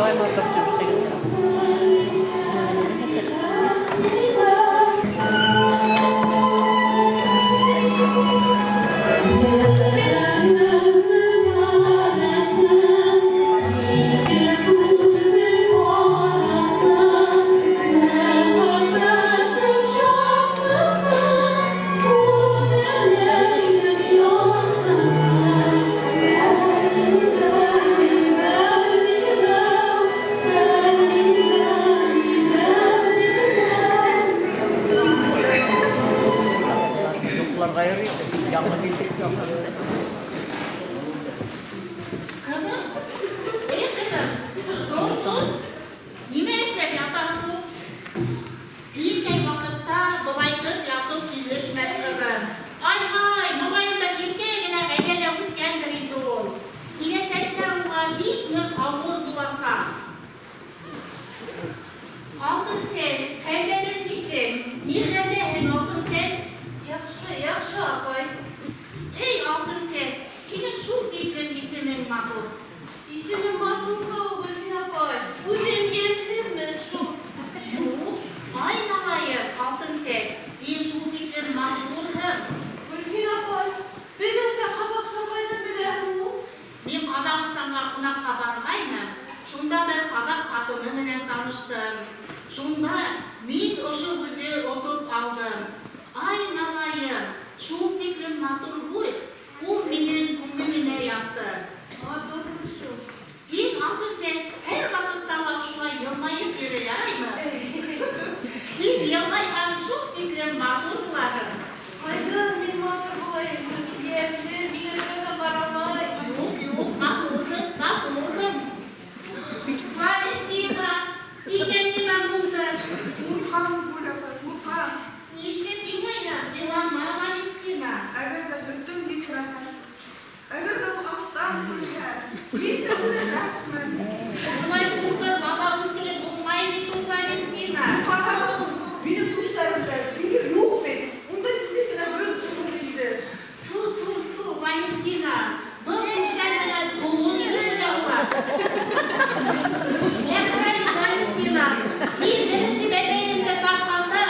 Ой, матур Йоҡларға йөрөй, яңы килдек. Ҡыҙым, эй, ҡыҙым, тор, тор. Нимә эшләп ятаһың ул? Иркәй ваҡытта былайтып ятыу килешмәҫ, ҡыҙым. Ай-һай, моғайын бер иркәй генә ғаиләлә үҫкәндер инде ул. Киләсәктә уға бик ныҡ ауыр буласаҡ. Алтын сәс, хәлдәрең нисек? Ни хәлдәһең, Алтын сәс? Яҡшы, яҡшы, апай. Эй, Алтын сәс, һинең шул тиклем исемең матур. Исемем матур ҙа ул, Гөлфин апай. Үҙем йәмһеҙмен шул. Юҡ, айналайым, Алтын сәс, һин шул тиклем матурһың. Гөлфин апай, беҙҙеңсә ҡаҙаҡса ҡайҙан беләһең ул? Мин Ҡаҙағстанға ҡунаҡҡа барғайным, шунда бер ҡаҙаҡ ҡатыны менән таныштым. Шунда мин ошо һүҙҙе отоп алдым. Айналайым, шул тиклем матур һүҙ, ул минең күңелемә ятты. Матурмын шул. Һин, Алтын сәс, һәр ваҡытта ла ошолай йылмайып йөрө, яраймы? Һин йылмайһаң, шул тиклем матур булаһың. Ҡайҙан мин матур булайым? Үҙем йәмһеҙ, миңә берәү ҙә ҡарамай. Юҡ, юҡ, матурһың, матурһың. Валентина, һиңә нимә булды? Ҡурҡам, Гөл апай, ҡурҡам. Нишләп илайһың? Илама, Валентина. Әгәр ҙә һөтөм етмәһә, әгәр ҙә ул астан үлһә, мин дә үләсәкмен. Улай ҡурҡып бала үҫтереп булмай бит ул, Валентина. Ҡарағыҙ, минең түштәремдә тире юҡ бит. Унда тиҙ генә бөҙ тулыр инде. Тфу, тфу, тфу, Валентина. Был түштәр менән ҡолон йөрөргә була. Әхрәй, Валентина, мин беренсе бәбәйемде тапҡанда,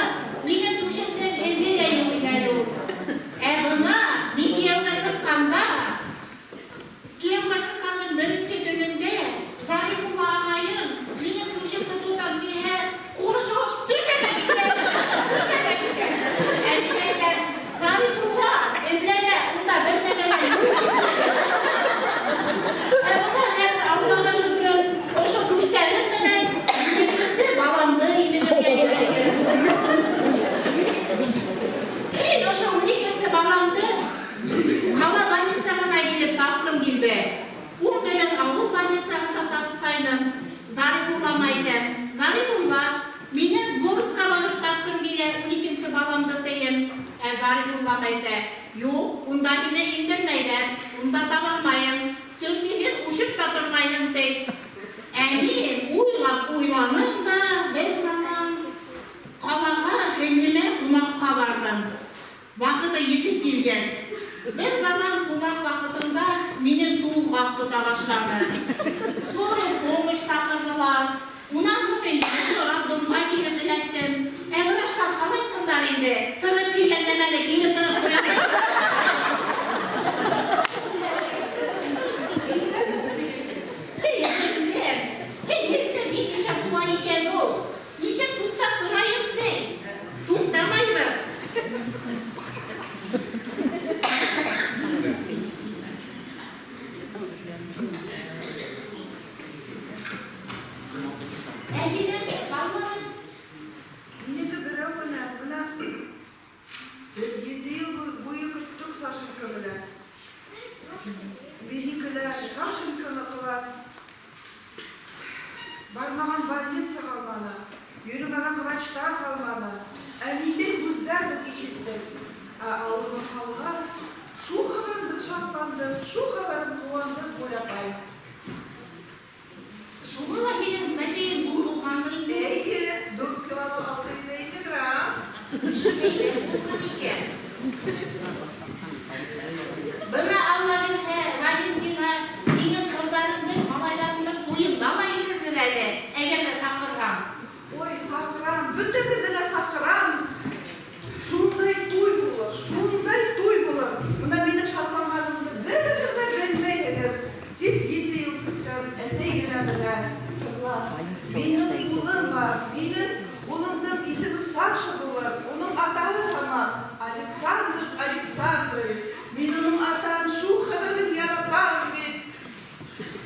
минең түшемдең эҙе лә юҡ ине әле ул. Ә бына мин кейәүгә сыҡҡанда, кейәүгә сыҡҡандың беренсе көнөндә Зарифулла ағайым минең түшемде тотам тиһә, ҡурышып төшә лә китә. Төшә лә китә. Ә мин әйтәм: "Зарифулла, эҙләмә, унда бер нәмә лә юҡ." Ә бына хәҙер, Аллаға шөкөр, ошо түштәрем менән икенсе баламды имеҙергә йөрөйөм. Мин ошо 12-нсе баламды ҡала больницаһына килеп тапҡым килде. Ун берен ауыл больницаһында тапҡайным. Зарифуллама әйтәм: "Зарифулла, минең городҡа барып тапҡым килә 12-нсе баламды", тием. Ә Зарифуллам әйтә: "Юҡ, унда һине индермәйҙәр, унда таба алмайым. Сөнки һин үшеп тә тормайһың", ти. Ә мин уйлап уйланым да, бер заман ҡалаға һеңлемә ҡунаҡҡа барҙым. Ваҡыты етеп килгәс, бер заман ҡунаҡ ваҡытында минең тулғаҡ тота башланы. Скорый помощь саҡырҙылар. Унан һуң инде ошо роддомға килеп эләктем. Ә врачтар ҡалайтһындар инде, сығып килгән нәмәне кире тығып ҡуя. Эй, егеттәр, эй, егеттәр, бик нишләп була икән ул? Нишләп туҡтап торайыҡ ти? Туҡтамайбыҙ. Ә һинең балаларың? Минеке берәү генә, бына беҙ 7 йыл буйы көттөк Сашенька менән. Минекеләр, Сашеньканыҡылар. Бармаған больница ҡалманы, йөрөмәгән врачтар ҡалманы. Ә ниндәй һүҙҙәр беҙ ишеттек. Ә ауырып ҡалғас, шул хәбәр беҙ шатландыҡ, шул хәбәр ҡыуандыҡ, Гөл апай. Шуға ла һинең бәләйең ҙур булғандыр инде. Эйе, 4 кило 650 грамм. Бик һәйбәт булған икән. Бына Алла бирһә, Валентина, һинең ҡыҙҙарыңдың, малайҙарыңдың туйында ла йөрөрбөҙ әле. генә менә, тыңла. Минең улым бар, минең улымдың исеме Саша булыр, уның атаһы һымаҡ Александр Александрович. Мин уның атаһын шул хәбәрен яратам бит.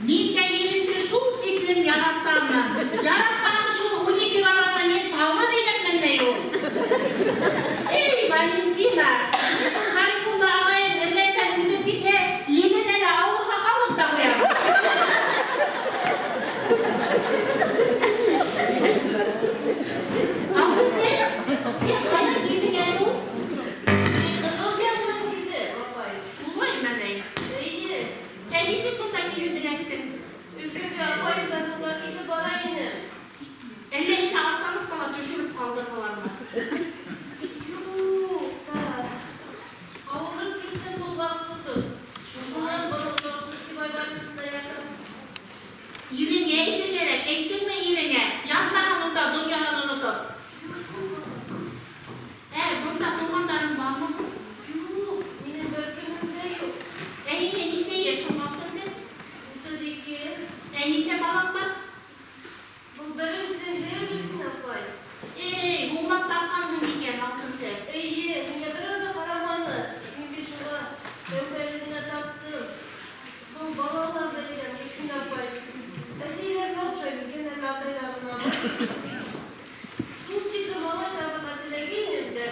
Мин дә иремде шул тиклем яратаммын. Яратам шул 12 баланы мин табып иләммен ни ул. Эй, Валентина, шул Зарифулла ағайым эрләктән үтеп китһә, еленә лә ауырға ҡалып та ҡуям. Алтын син ҡайҙан килдең әле ул? Мин Ҡыҙыл яғынан килдем, апай. Шулаймы ни? Эйе. Ә нисек бында килеп эләктең? Өфөгә апайымдарҙыңа китеп бара инем. Әллә һине остановкала төшөрөп ҡалдырҙылармы? Юҡ та. Ауырып киттем болғаҡ тотоп. Шунан боролоп, Сибай больницаһында ятам. Иреңә әйтер кәрәк, әйттеңме иреңә? Ятмаһын унда, донъяһын онотоп. Ә, бында туғандарың бармы? Юҡ, минең бер кемем дә юҡ. Ә һиңә нисә йәш һуң, Алтын? 32. Ә нисә балаң бар? Был беренсеһе, Гөлфинә апай. Эй, һуңлап тапҡанһың икән, Алтын. Эйе, миңә берәү ҙә ҡараманы. Мин бит шуға тәүгеләре генә таптым. Был балалар ҙа икән, Гөлфинә апай. Әсәйләренә оҡшай микән, әллә атайҙарынамы? Шул тиклем малай табырға теләгәйнем дә.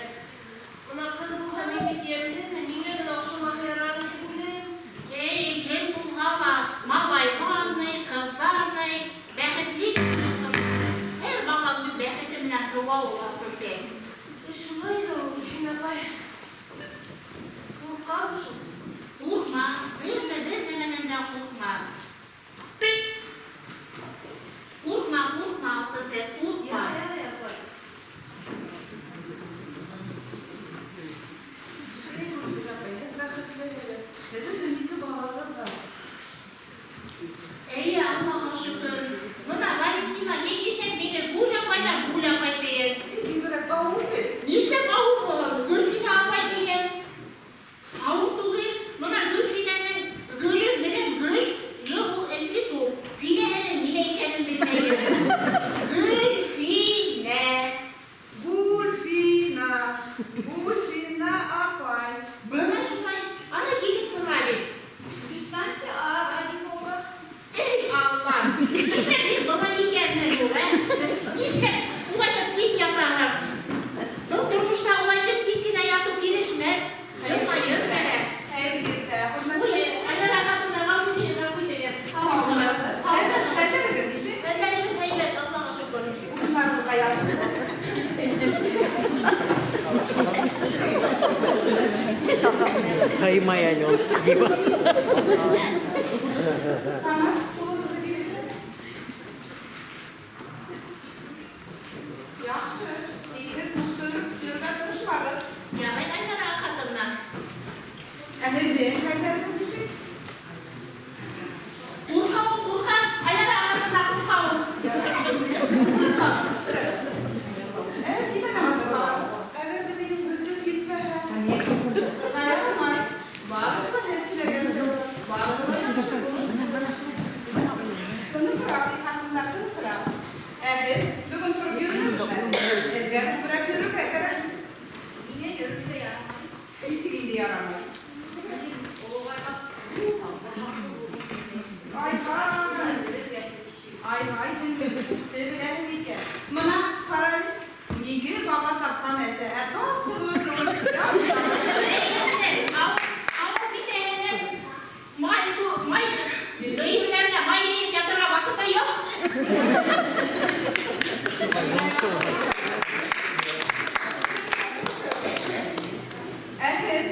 Бына ҡыҙ булһа, мин бит йәмһеҙмен, миңә генә оҡшамаһа ярар тип уйлайым. Эй, кем булһа ла, малайҙар ни, ҡыҙҙар ни, бәхетле һәр бала үҙ бәхете менән тыуа ул, Алтын. Шулай ҙа ул, Гөлфинә апай. Ҡурҡам шул. Ҡурҡма, бер ҙә бер нәмәнән дә ҡурҡма. Ҡурҡма, ҡурҡма, Алтын, ҡурҡма. Ярай, ярай, апай. Шәй, Гөлфинә апай, һеҙ бәхетле әле. Һеҙҙең 12 балағыҙ бар. Эйе, Аллаға шөкөр. Бына Валентина һин нишләп мине Гүл апай ҙа Гүл апай тиен? Бигерәк ауыр бит. Нишләп ауыр булыр? Гөлфинә апай тиен. Ауыр түгел. Бына Гөлфинәнең гөлө менән гөл, юҡ ул цветок. Финәһенең нимә икәнен белмәйем. Гөлфинә. Гөлфинә, Гөлфинә апай. Бына шулай. Ана килеп сыға бит. Перестаньте, а, Аникова. Эй, Алла! Нишләп һин былай икәнһең ул, ә? Нишләп улайтып тик ятаһың? Был тормошта улайтып тик кенә ятыу килешмәҫ. Йылмайыр кәрәк. Хәйерле иртә, Ой, хөрмәтле. Айнара ҡатындар, ғәфү итегеҙ, ғәфү итегеҙ. Хәлдәрегеҙ нисек? Хәлдәребеҙ һәйбәт, Аллаға шөкөр. Урындарығыҙға ятығыҙ. Һыймай әле ул, Дима. Ана, ҡулығыҙҙы бирегеҙ. Яҡшы, тигеҙ тотоп йөрөргә тырышмағыҙ. Ярай, Айнара ҡатындар. Ә һеҙҙең хәлдәрегеҙ нисек? Ҡурҡа ул, ҡурҡа. Айнара ҡатындар ҡурҡа ул. Ә, нимәне аңлатмағыҙ? Әгәр ҙә минең һөтөм етмәһә, Ҡайғырмай. Барлығы һөт эшләгәнсе булыр, барлығы яҡшы булыр. Тынысыраҡ, ханымдар, тынысыраҡ. Ә һеҙ бөгөн тороп йөрөнөгөҙмө? Һеҙгә күберәк йөрөргә кәрәк. Миңә йөрөргә ярамай. Нисек инде ярамай? Олоғайғас, Ай-һай! Ай-һай, һеңлем, күпте беләһең икән. Бына, ҡара әле, ике бала тапҡан әсә, ә тал сығыуы кеүек. Эй, ауыл бисәһенең май, май, өйҙәренә май йыйып ятырға ваҡыты юҡ. Ә һеҙ?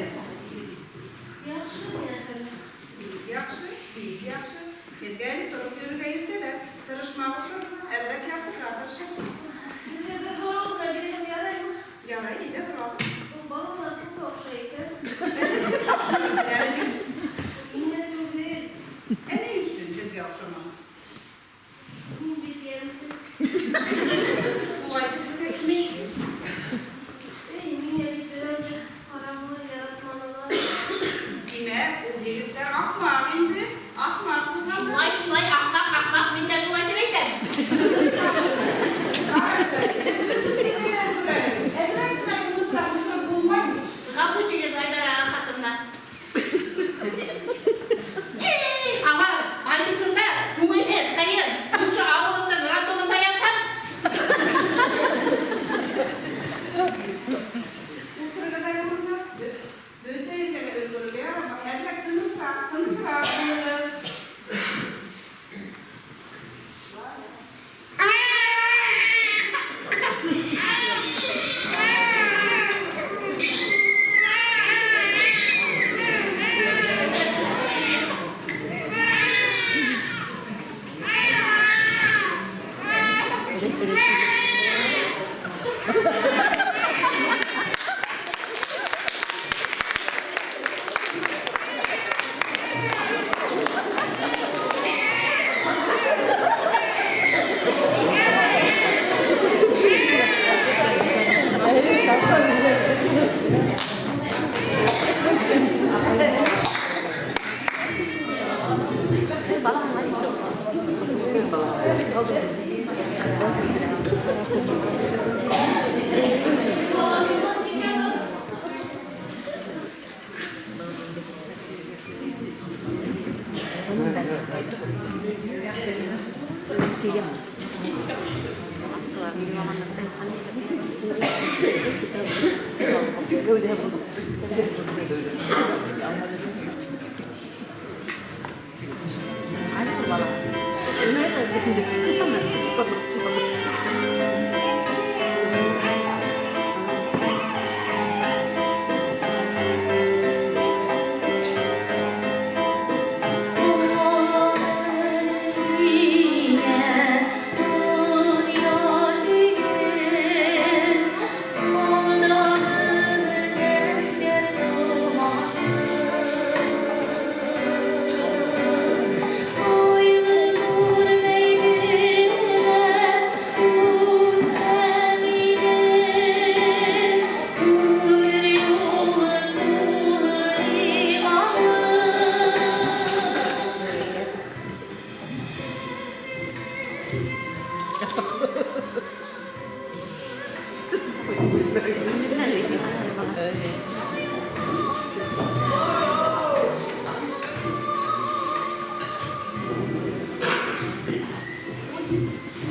Яҡшы минең хәлем. Бик яҡшы, бик яҡшы. Һеҙгә әле тороп йөрөргә иртәләп. Тырышмағыҙ, әҙерәк ятығыҙ.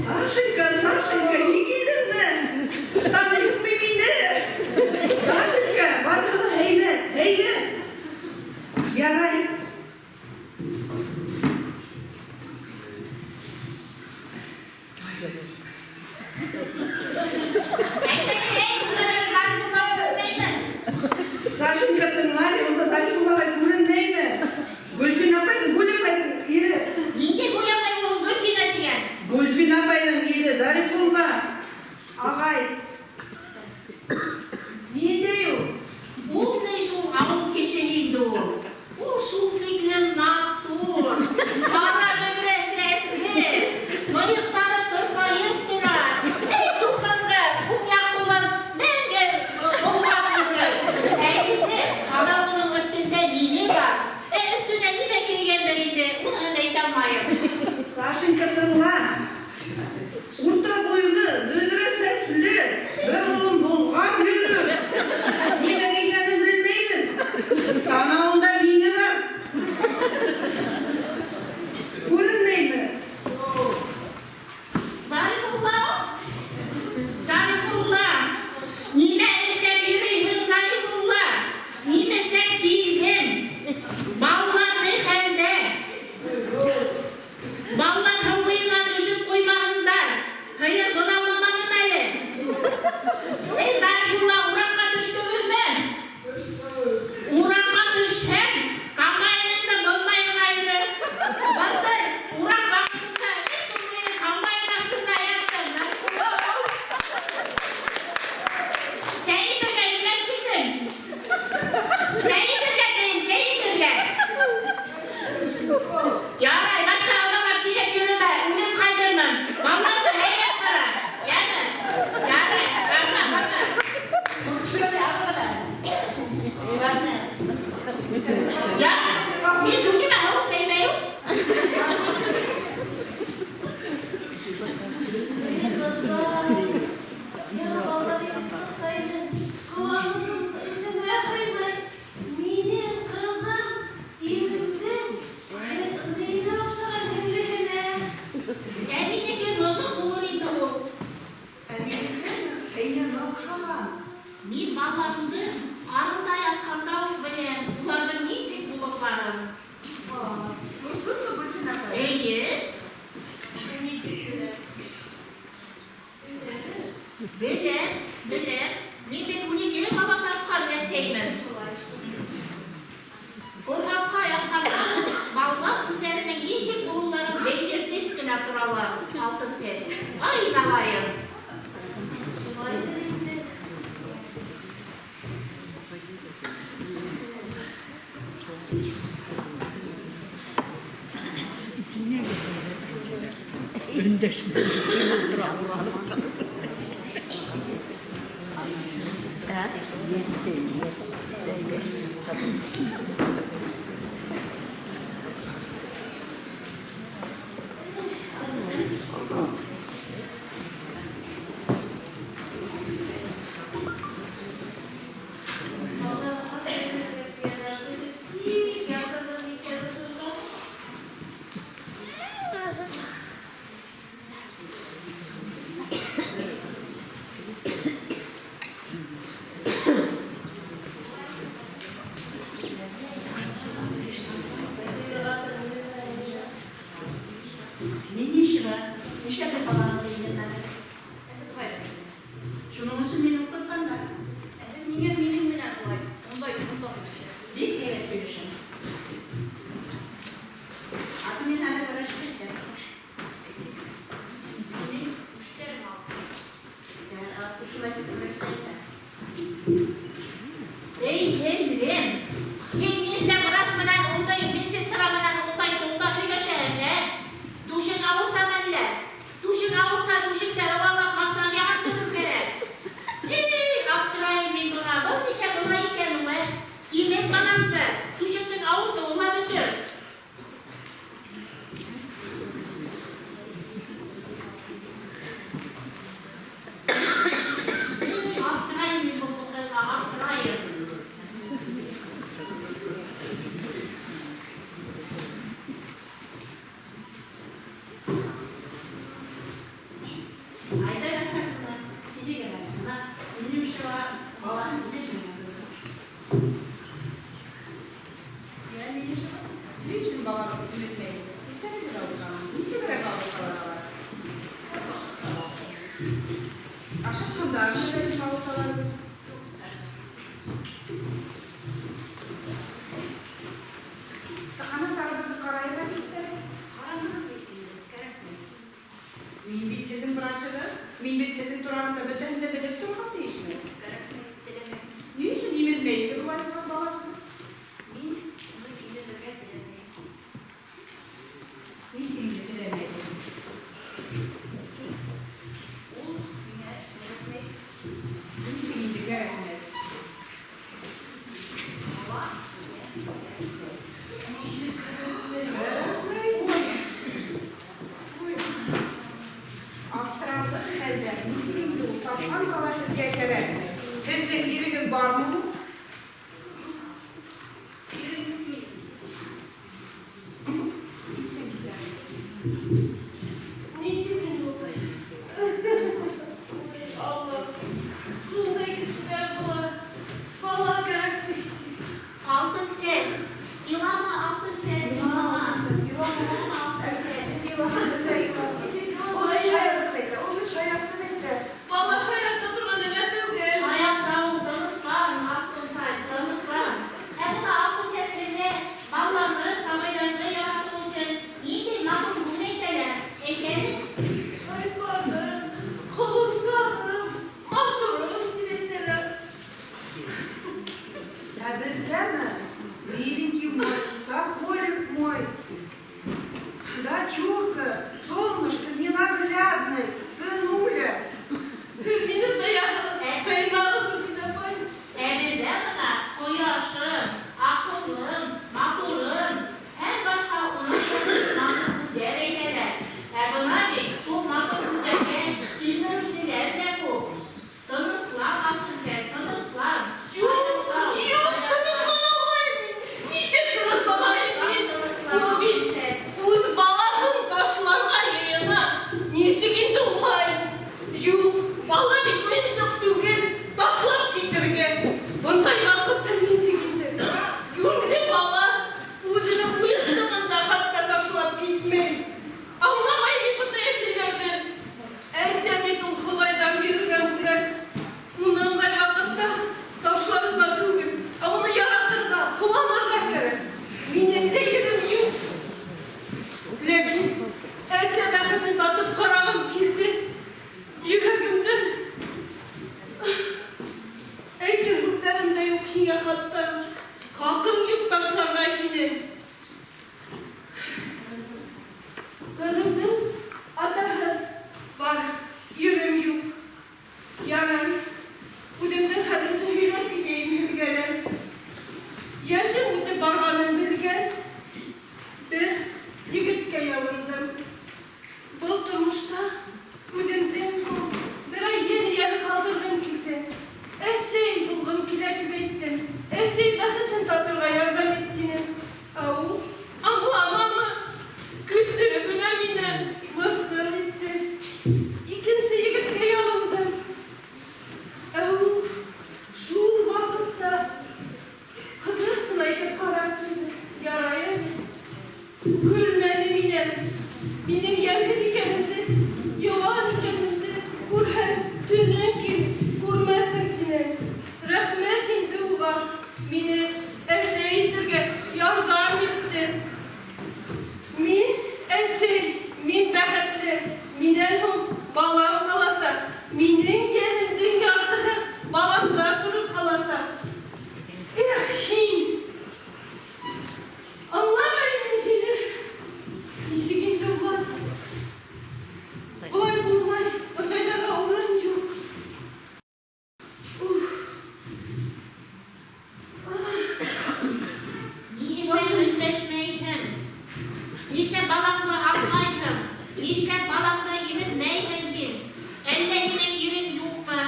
Сашенька, Сашенька, ни килдеңме? Таныйһыңмы мине? Сашенька, барыһы ла һәйбәт, һәйбәт. Ярай. Сашенька, тыңла әле, унда Зарифулла ағай күренмәйме? Гөлфин апайҙың, Гүл апайҙың ире. Ниндәй Гүл апай ул, Гөлфинә тигән? Гөлфин апайҙың ире Зарифулла ағай. Ниндәй ул? Ул ни шул ауыл кешеһе инде ул. Ул шул тиклем матур, ҡара бөҙрә сәсле, мыйыҡтары тырпайып тора. Эй, суҡынды, уң яҡ ҡулын мәңге болғап йөрөй. Ә инде анауының өҫтөндә миңе бар. Ә өҫтөнә нимә кейгәндер инде, уныһын әйтә алмайым. Сашенька, тыңла. Урта буйлы, бөҙрә сәсле, бер ҡулын болғап йөрөй. Нимә кейгәнен белмәйбеҙ. Танауында миңе бар. Күренмәйме? Зарифулла, Зарифулла, нимә эшләп йөрөйһөң, Зарифулла? Нимә эшләп килдең? Балалар ни хәлдә? Балалар һыу буйына төшөп ҡуймаһындар. Һыйыр быҙауламаным әле. Эй, Зарифулла, ураҡҡа төштөгөҙмө? Ураҡҡа төшһәң, комбайныңды боҙмай ғына йөрө. Былтыр ураҡ ваҡытында өс көн буйы комбайн аҫтында яттым, Зарифулла. Сәй эсергә нимә килдең? Сәй эсергә тием, сәй эсергә. Ярай, башҡа ыҙалап килеп йөрөмә, үҙем ҡайтырмын. Балаларҙы һәйбәт ҡара, йәме? Ярай, пока, пока. Я, мин түшемә һыуыҡ теймәй ул. Минең ҡыҙым иремдең миңә оҡшаған һеңлеһенә. Ә минеке мыжыҡ булыр инде ул. Ә минеке ҡәйнәмә оҡшаған. Мин балаларымды ҡарында ятҡанда уҡ беләм, уларҙың нисек булыуҙарын. Торһонмо, Гөлфин апай? Эйе. Беләм, беләм. Мин бит 12 бала тапҡан әсәймен. Ҡорһаҡҡа ятҡанда балалар үҙҙәренең нисек булыуҙарын белгертеп кенә торалар, алтын сәс. Ай, малайым. Шулайҙыр инде. Өндәшмәй ултыра. Алда хастаханәгә тик ятырдым икән шунда. Нинди Нишләп балаңды имезмәдең? Шуның өсөн мине уҡытҡандар. Ниңә минең менән улай? Ундай озаҡ һөйләшә. Бик һәйбәт һөйләшәм. Аты мин әле врачҡа итәм. Минең тештәрем ауырта. Шулай итеп врачҡа итәм. Эй, һеңлем, һин нишләп врач менән ундай, медсестра менән ундай тонда һөйләшәһең, ә? Түшең ауыртамы әллә? Түшең ауырта, түшеңде дауалап массаж яһап торор кәрәк. Эй, аптырайым мин быға. Был нисә былай икән ул, ә? Имеҙ балаңды, түшеңдең ауыртыуы ла бөтөр. Эй, аптырайым мин был ҡыҙға, аптырайым. Айҙа, рәхмәт, килегеҙ әле. Бына Минемсә, балаһын үҙе Йә, Минишева, ни өсөн балағыҙ имеҙмәй? Иртәгә лә ауыртамы? Нисегерәк ауырталар алар? Ашатҡандармы бәлкем ауырталарҙыр? Тыҡанаттарығыҙҙы ҡарайыҡ әле иртәрәк. Ҡаранығыҙ бит инде, кәрәкмәй. Мин бит һеҙҙең врачығыҙ. Мин бит һеҙҙең турағыҙҙа бөтәһен дә белеп торорға тейешмен. Кәрәкмәй, теләмәйем. Ни өсөн имеҙмәй инде былай торған балағыҙҙы? Мин уны имеҙергә теләмәйем. Нисек инде теләмәйһең? Ул миңә кәрәкмәй. Нисек инде кәрәкмәй? Бала миңә кәрәкмәй. Нисек кәрәкмәй? Кәрәкмәй. Ой, аптырарлыҡ хәлдәр. Нисек инде ул сапҡан бала һеҙгә кәрәкмәй? Һеҙҙең ирегеҙ бармы һуң? Ирем юҡ минең. Нисек инде? Нисек инде ул? Ой, Алла, шундай кешеләр була. Бала кәрәкмәй. Алтын сәс. Илама, алтын сәс, Илама, илама. алтын сәс, илама. Илама, алтын сәс. Илама, беҙҙә илама. Нисек Ул алай? бит шаяртып әйтә, ул бит шаяртып әйтә. Бала шаярта торған нәмә түгел. Шаярта ул, тыныслан, Икенсе егеткә ялындым. Ә ул шул ваҡытта һыҙыҡ ҡына итеп ҡарап куйҙы. Ярай әле. Көлмәне минән. Минең йәмһеҙ икәнемде, йыуан икәнемде күрһәң, төнөң кил, күрмәҫһең тине. Рәхмәт инде уға, мине әсәй итергә ярҙам итте. Мин әсәй, мин бәхетле. Минән һуң балам ҡаласаҡ. Минең йәнемдең яртыһы баламда тороп ҡаласаҡ. Эх, һин! Аңламайым мин һине. Нисек инде улай? Улай булмай, ондайларға урын юҡ. Уф. Нишләп өндәшмәйһең? Нишләп балаңды алмайһың? Нишләп балаңды имеҙмәйһең һин? Әллә һинең ирең юҡмы?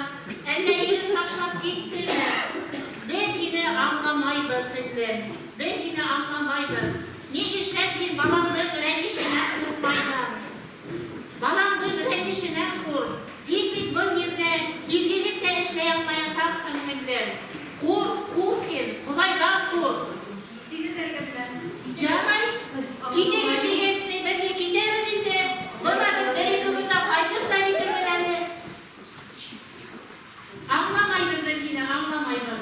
Әллә ирең ташлап киттеме? Беҙ һине аңламайбыҙ, һеңлем. Беҙ һине аңламайбыҙ. Ни эшләп һин балаңдың рәнйешенән ҡурҡмайһың? Балаңдың рәнйешенән ҡурҡ. Һин бит был ерҙә изгелек тә эшләй алмаясаҡһың, һеңлем. Ҡурҡ, ҡурҡ һин, Хоҙайҙан ҡурҡ. Ярай, китегеҙ тигәс, ни, беҙ ҙә китәбеҙ инде. Бына беҙ бер-ике көндән ҡайтып та етербеҙ әле. Аңламайбыҙ беҙ һине, аңламайбыҙ.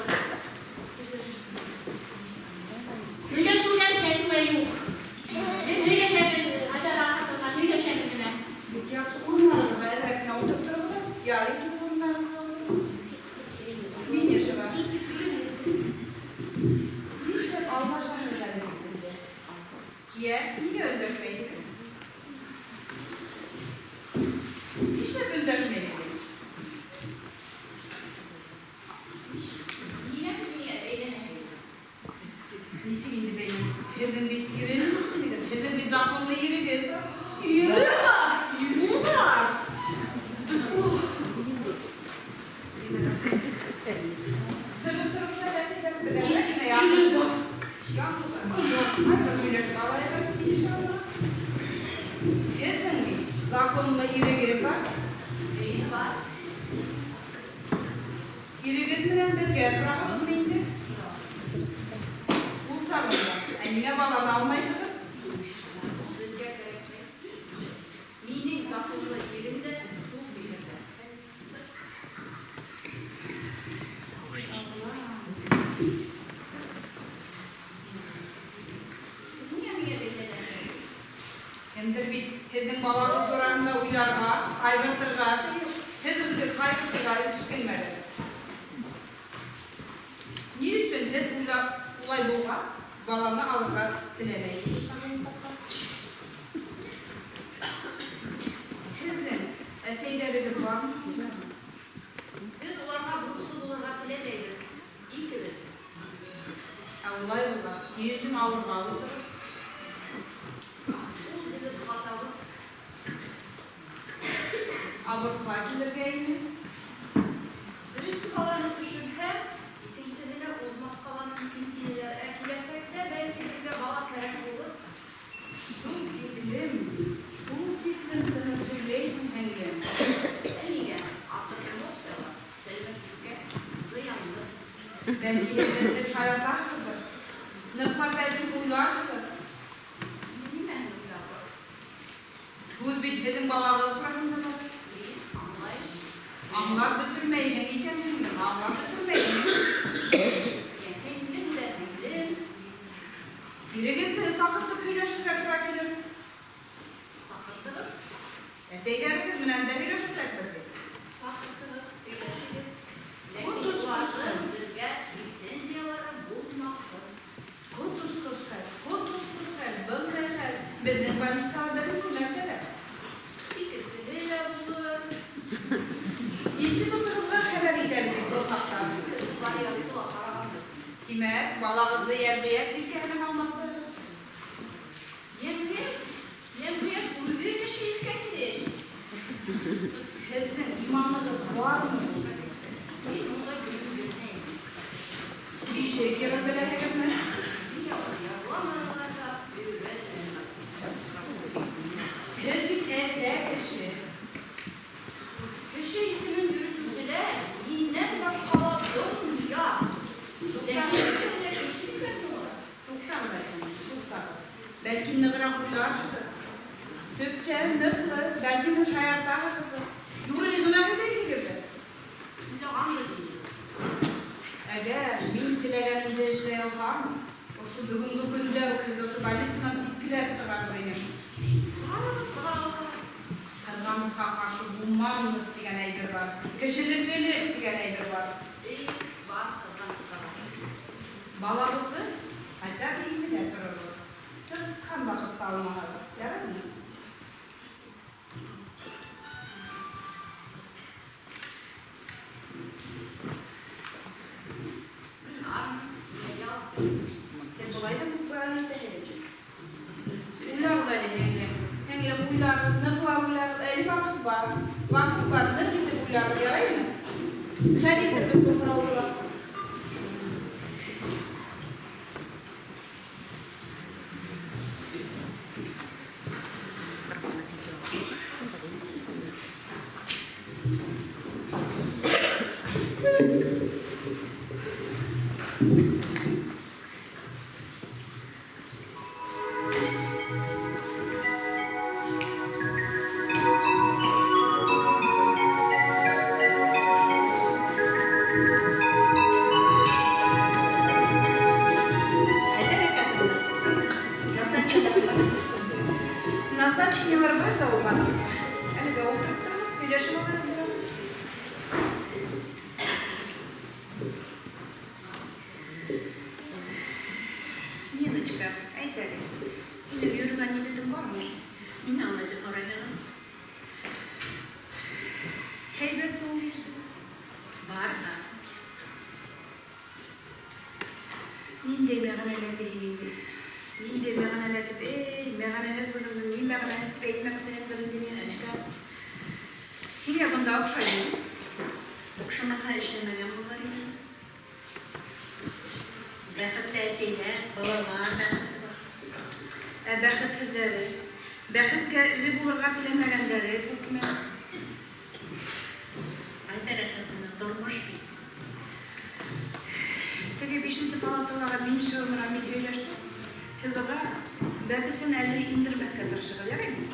Һөйләшеүҙән фәтүә юҡ. Беҙ һөйләшәбеҙ, Айҙар Рәхәтовна, һөйләшәбеҙ генә. Бик яҡшы урыннарығыҙға әҙерәк кенә ултырып тороғоҙ. Ярай, урыннарығыҙға ултырығыҙ. Минешева. Нишләп алмашаһығыҙ әле беҙҙе? Йә, ниңә өндәшмәйһегеҙ? Нишләп өндәшмәйһегеҙ? Ниңә бәйләнәһегеҙ? Нисек инде бәйләнә? Һеҙҙең бит ирегеҙ, һеҙҙең бит законлы ирегеҙ бар. Ире бар. Ире бар. Сығып тороғоҙ әле, әсәйҙәр, беҙ әҙерәк кенә яҡын. Айҙа һөйләшеп алайыҡ әле, Минешева. Һеҙҙең бит законлы ирегеҙ бар. Эйе, бар. Ирегеҙ менән бергә тораһығыҙмы инде? Ул сағында, ә ниңә баланы алмайһығыҙ? Ул беҙгә кәрәкмәй. Минең законлы ирем дә шул фекерҙә. Ниңә миңә бәйләнәһегеҙ? Кемдер бит һеҙҙең балағыҙ тураһында уйларға, ҡайғыртырға тейеш. Һеҙ үҙегеҙ ҡайғыртырға етешкәнмәгеҙ. Ни өсөн һеҙ улай булғас, баланы алырға теләмәйһегеҙ? Һеҙҙең әсәйҙәрегеҙ бармы? Беҙ уларға бурыслы булырға теләмәйбеҙ. Икебеҙ. Ә улай булғас, ни өсөн алырға ултырып? Ул беҙҙең хатабыҙ. Абортҡа килергә ине. Беренсе баланы төшөрһәм, икенсеһенә уҙмаҫҡа ла мөмкин тинеләр. Ә киләсәктә бәлки беҙгә бала кәрәк булыр. Шул тиклем, шул тиклем тыныс һөйләйһең, һеңлем. Ә ниңә? Артыҡ эмоциялар сәләмәтлеккә зыянлы. Бәлки һеҙ шаяртаһығыҙҙыр. Ныҡлап бәлки уйларһығыҙ. Нимәне уйлап? Һүҙ бит һеҙҙең балағыҙ тураһында бара. Мин аңлайым. Аңлап бөтөрмәйһең икән, һеңлем, аңлап бөтөрмәйһең. Йә, һеңлем дә һеңлем. Ирегеҙҙе саҡыртып һөйләшергә тура килер. Саҡыртығыҙ. Әсәйҙәрегеҙ менән дә һөйләшәсәкбеҙ бит. Саҡыртығыҙ, һөйләшегеҙ. Ләкин Ҡот уларҙың беҙгә претензиялары булмаҫ. Ҡот осҡос хәл, ҡот осҡос хәл, бындай хәл беҙҙең больницала беренсе мәртәбә. Икенсеһе лә булыр. Институтығыҙға хәбәр итәбеҙ бит был хаҡта. Улар ярты ла ҡарағанды. Тимәк, балағыҙҙы йәмғиәт елкәһенә һалмаҡсыһығыҙ. Йәмғиәт, йәмғиәт үҙе кеше елкәһендә йәшәй. Һеҙҙең иманығыҙ бармы? Мин ундай көнөм бирмәйем. Ишек йырын беләһегеҙме? Миңә уны ярламанылар ҙа, өйрәтмәнеләр. Һеҙ бит әсә кеше. Кызганычка каршы, гуманность дигән әйбер бар, кешелеклелек дигән әйбер бар. И, бар кызганычка каршы. Балабызны хотя бы именә торырлык, сырткан вакытта алмагыз, ярыймы? Һеҙ болай ҙа күп итәһегеҙ. Уйлағыҙ әле, һеңлем. Һеңлем, уйлағыҙ, ныҡлап уйлағыҙ. Әле ваҡыт бар. Ваҡыт бар, ныҡ итеп уйлағыҙ, яраймы? Хәл итербеҙ был һорауҙы ла. Айдар Рәфәтовна, назначение бар. Назначениелар бар да ул бана. Әлегә ултырып торабыҙ, һөйләшеп алайыҡ бераз. Ниночка, әйт әле, һинең йөрөгән егетең бармы? Ниңә улай тип һорайһығыҙ? Һәйбәтме ул ирегеҙ? Бар да. Ниндәй мәғәнәлә тиһең инде? Ниндәй мәғәнәлә тип, эй, мәғәнәлә түгел, ни мәғәнәлә тип әйтмәксеһеңдер инде, Ниночка. Һиңә бында оҡшаймы? Оҡшамаһа эшләмәгән булыр инем. Бәхетле әсәйләр, балалар бәхетле булсын. Ә бәхетһеҙҙәре, бәхеткә әле булырға теләмәгәндәре күпме? Айдар Рәфәтовна, тормош бит. Теге бишенсе палаталағы Меньшева менән мин һөйләштем. Һеҙ уға бәпесен әле индермәҫкә тырышығыҙ, яраймы?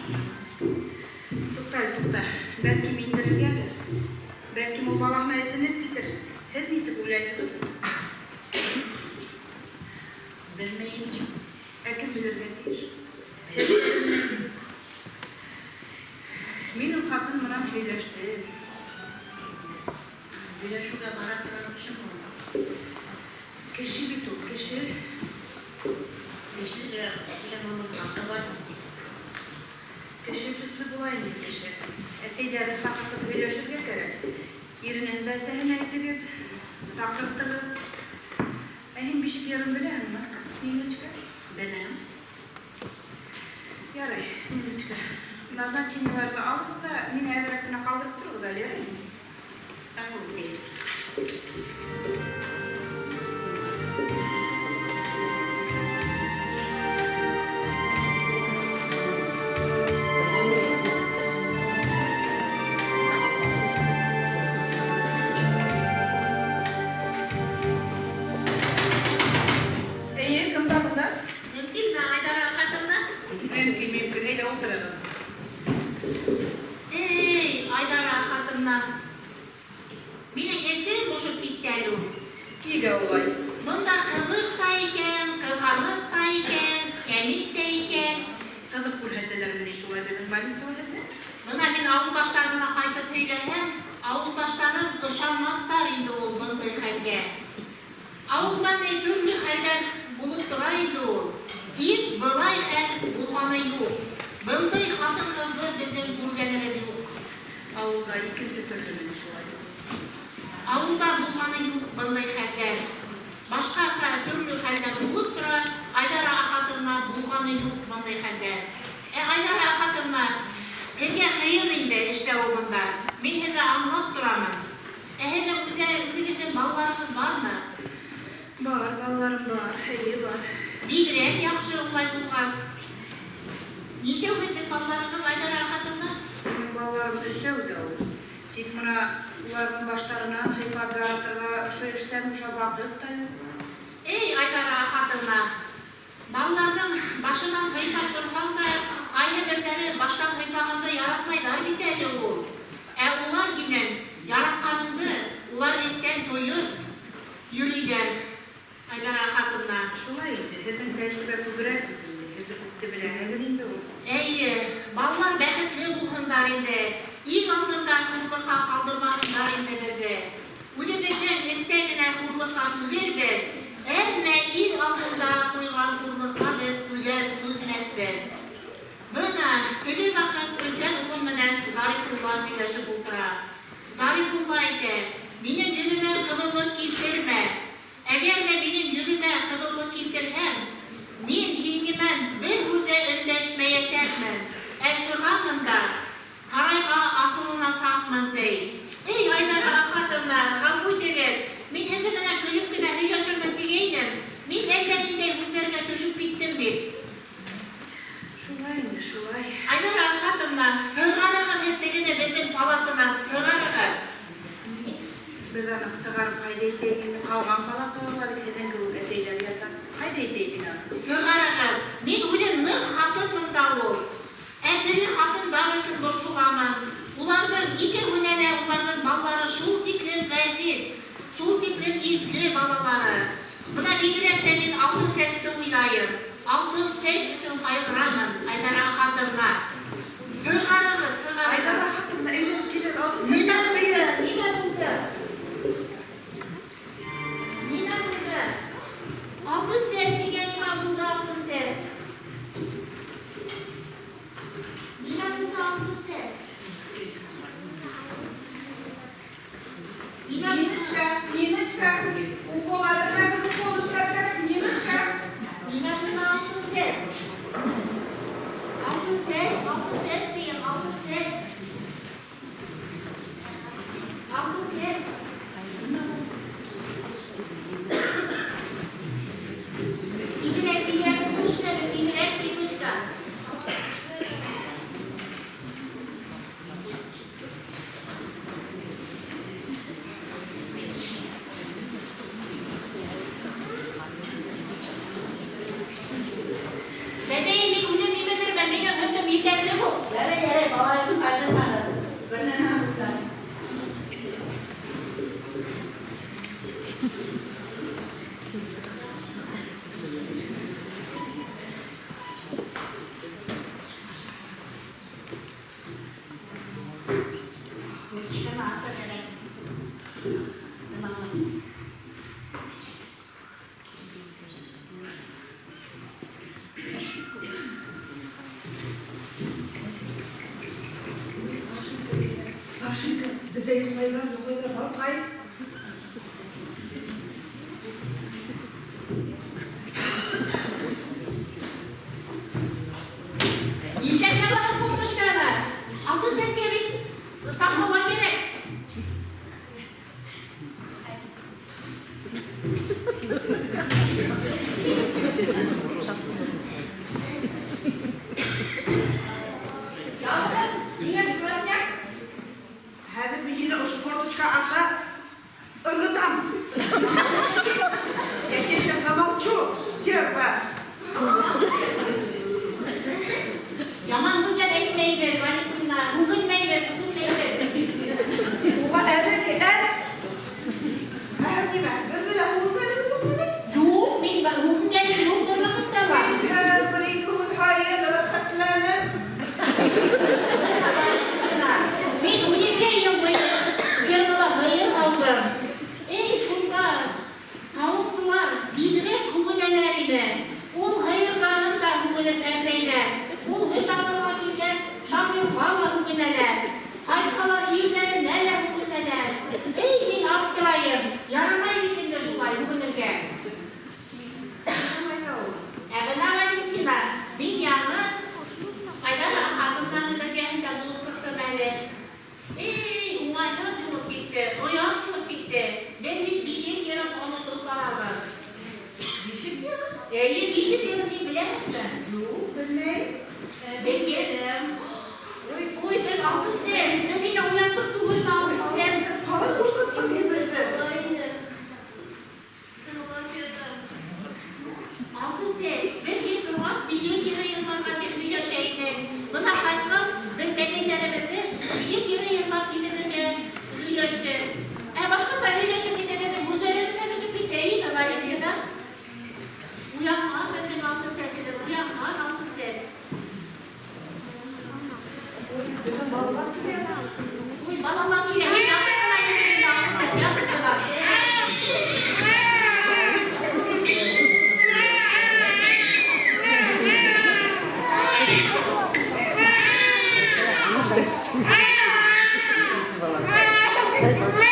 Туҡта әле, туҡта. Бәлкем индерергәлер. Бәлкем ул балаһына әсенеп китер. Һеҙ нисек уйлайһығыҙ? Белмәйем. Ә кем белергә тейеш? Һеҙ белмәйһегеҙ. Мин ул ҡатын менән һөйләштем. Һөйләшеүгә бара торған кешеме ул? Кеше бит ул, кеше. Кеше лә, ләкин уның хаҡы бар бит. Кеше төҫлө була инде кеше. Әсәйҙәрен саҡыртып һөйләшергә кәрәк. Иренең дә әсәһенә әйтегеҙ, саҡыртығыҙ. Ә һин бишек йырын беләһеңме, Ниночка? Беләм. Ярай, Ниночка. Назначениеларҙы алығыҙ ҙа миңә әҙерәк кенә ҡалдырып тороғоҙ әле, яраймы? Тамам, бей. Эйе, кем бар бында? Мөмкинме, Айдар Рәфәтовна? Мөмкин, мөмкин. Әйҙә, ултырығыҙ. Эй, Айдар Рәфәтовна. Минең эсем бошоп китте әле ул. Нигә улай? Бында ҡыҙыҡ та икән, ҡыҙғаныс та икән, кәмит тә икән. Ҡыҙыҡ күрһәтәләрме ни шулай беҙҙең больницала һеҙҙе? Бына мин ауылдаштарыма ҡайтып һөйләһәм, ауылдаштарым ышанмаҫтар инде ул бындай хәлгә. Ауылда ни төрлө хәлдәр булып тора инде ул. Тик былай хәл булғаны юҡ. Бындай ҡатын-ҡыҙҙы беҙҙең күргәнебеҙ юҡ. Ауылда икенсе төрлө ни шулай. Ауылда булғаны юҡ бындай хәлдәр. Башҡаса төрлө хәлдәр булып тора, Айҙар Ахатовна булғаны юҡ бындай хәлдәр. Ә Айҙар Ахатовна, һеҙгә ҡыйын инде эшләүе бында. Мин һеҙҙе аңлап торамын. Ә һеҙҙең үҙегеҙҙең балаларығыҙ бармы? Бар, балаларым бар, эйе бар. Бигерәк яҡшы улай булғас. Нисәү һеҙҙең балаларығыҙ, Айҙар Ахатовна? Минең балаларым өсәү ҙә ул. Тик бына уларҙың баштарынан һыйпап яратырға ошо эштән бушап ваҡыт та юҡ. Эй, Айҙар Ахатовна, балаларҙың башынан һыйпап торһаң да, ҡайһы берҙәре баштан һыйпағанды яратмайҙар бит әле ул. Ә улар һинән яратҡаныңды улар эстән тойоп йөрөйҙәр, Айҙар Ахатовна. Шулай инде, һеҙҙең тәжрибә күберәк бит инде, һеҙ күпте беләһегеҙ инде ул. Эйе, балалар бәхетле булһындар. ҡуйһындар инде. Ил алдында хурлыҡҡа ҡалдырмаһындар инде беҙҙе. Үҙебеҙҙең эстә генә хурлыҡҡа түҙербеҙ, әммә ил алдында ҡуйған хурлыҡҡа беҙ түҙмәҫбеҙ. Бына теге ваҡыт өлкән улым менән Зарифулла һөйләшеп ултыра. Зарифулла әйтә, минең йөҙөмә ҡыҙыллыҡ килтермә. Әгәр ҙә минең йөҙөмә ҡыҙыллыҡ килтерһәң, мин һинең бер һүҙ ҙә өндәшмәйәсәкмен, ә сығамын да һарайға аҫылынасаҡмын, ти. Эй, Айҙара Ахатовна, ғәфү итегеҙ, мин һеҙҙең менән көлөп кенә һөйләшермен тигәйнем, мин әллә ниндәй һүҙҙәргә төшөп киттем бит. Шулай инде, шулай. Айҙара Ахатовна, сығарығыҙ һеҙ тегене беҙҙең палатанан, сығарығыҙ. Беҙ аны сығарып ҡайҙа итәйек инде? Ҡалған палаталар бит һеҙҙең кеүек әсәйҙәр ята. Ҡайҙа итәйек мин аны? Сығарығыҙ. Мин үҙем ныҡ ҡатынмын да ул. Ә теге ҡатындар өсөн борсоламын. Уларҙың икеһенә лә уларҙың балалары шул тиклем ғәзиз, шул тиклем изге балалары. Бына бигерәк тә мин Алтын Сәсте уйлайым. Алтын Сәс өсөн ҡайғырамын Айҙара Ахатовна. Сығарығыҙ, сығарығыҙ. Айҙара Ахатовна, әйләнеп килер Алтын Нимә Сәс. булды? Нимә булды? Нимә булды? Алтын Сәс, һиңә нимә булды, Алтын Сәс? Нимә булды, Алтын Сәс? Нимә булды? Ниночка, Ниночка, укол әҙерләгеҙ, укол эшләргә кәрәк, Ниночка. Нимә булды, Алтын Сәс? Алтын Сәс, Алтын Сәс тием, Алтын Сәс. Алтын Сәс. Нимә булды? Тиҙерәк, тиҙерәк укол эшләгеҙ, тиҙерәк, Ниночка. Бәбәй, мин үҙем имеҙермен, минең һөтөм етәрлек ул. Ярай, ярай, бала өсөн ҡайғырмағыҙ. Берләнәбеҙ ҙә. Ниночканы аҡса кәрәк. Бына. Ой, Сашенька, Сашенька, беҙҙә йоҡлайҙар, йоҡлайҙар, балҡай. Нишләп ябаһың форточканы? Алтын Сәскә бит саф һауа кәрәк. Ябығыҙ, ниңә сквозняк? Хәҙер мин һине ошо форточка аша Әйҙә.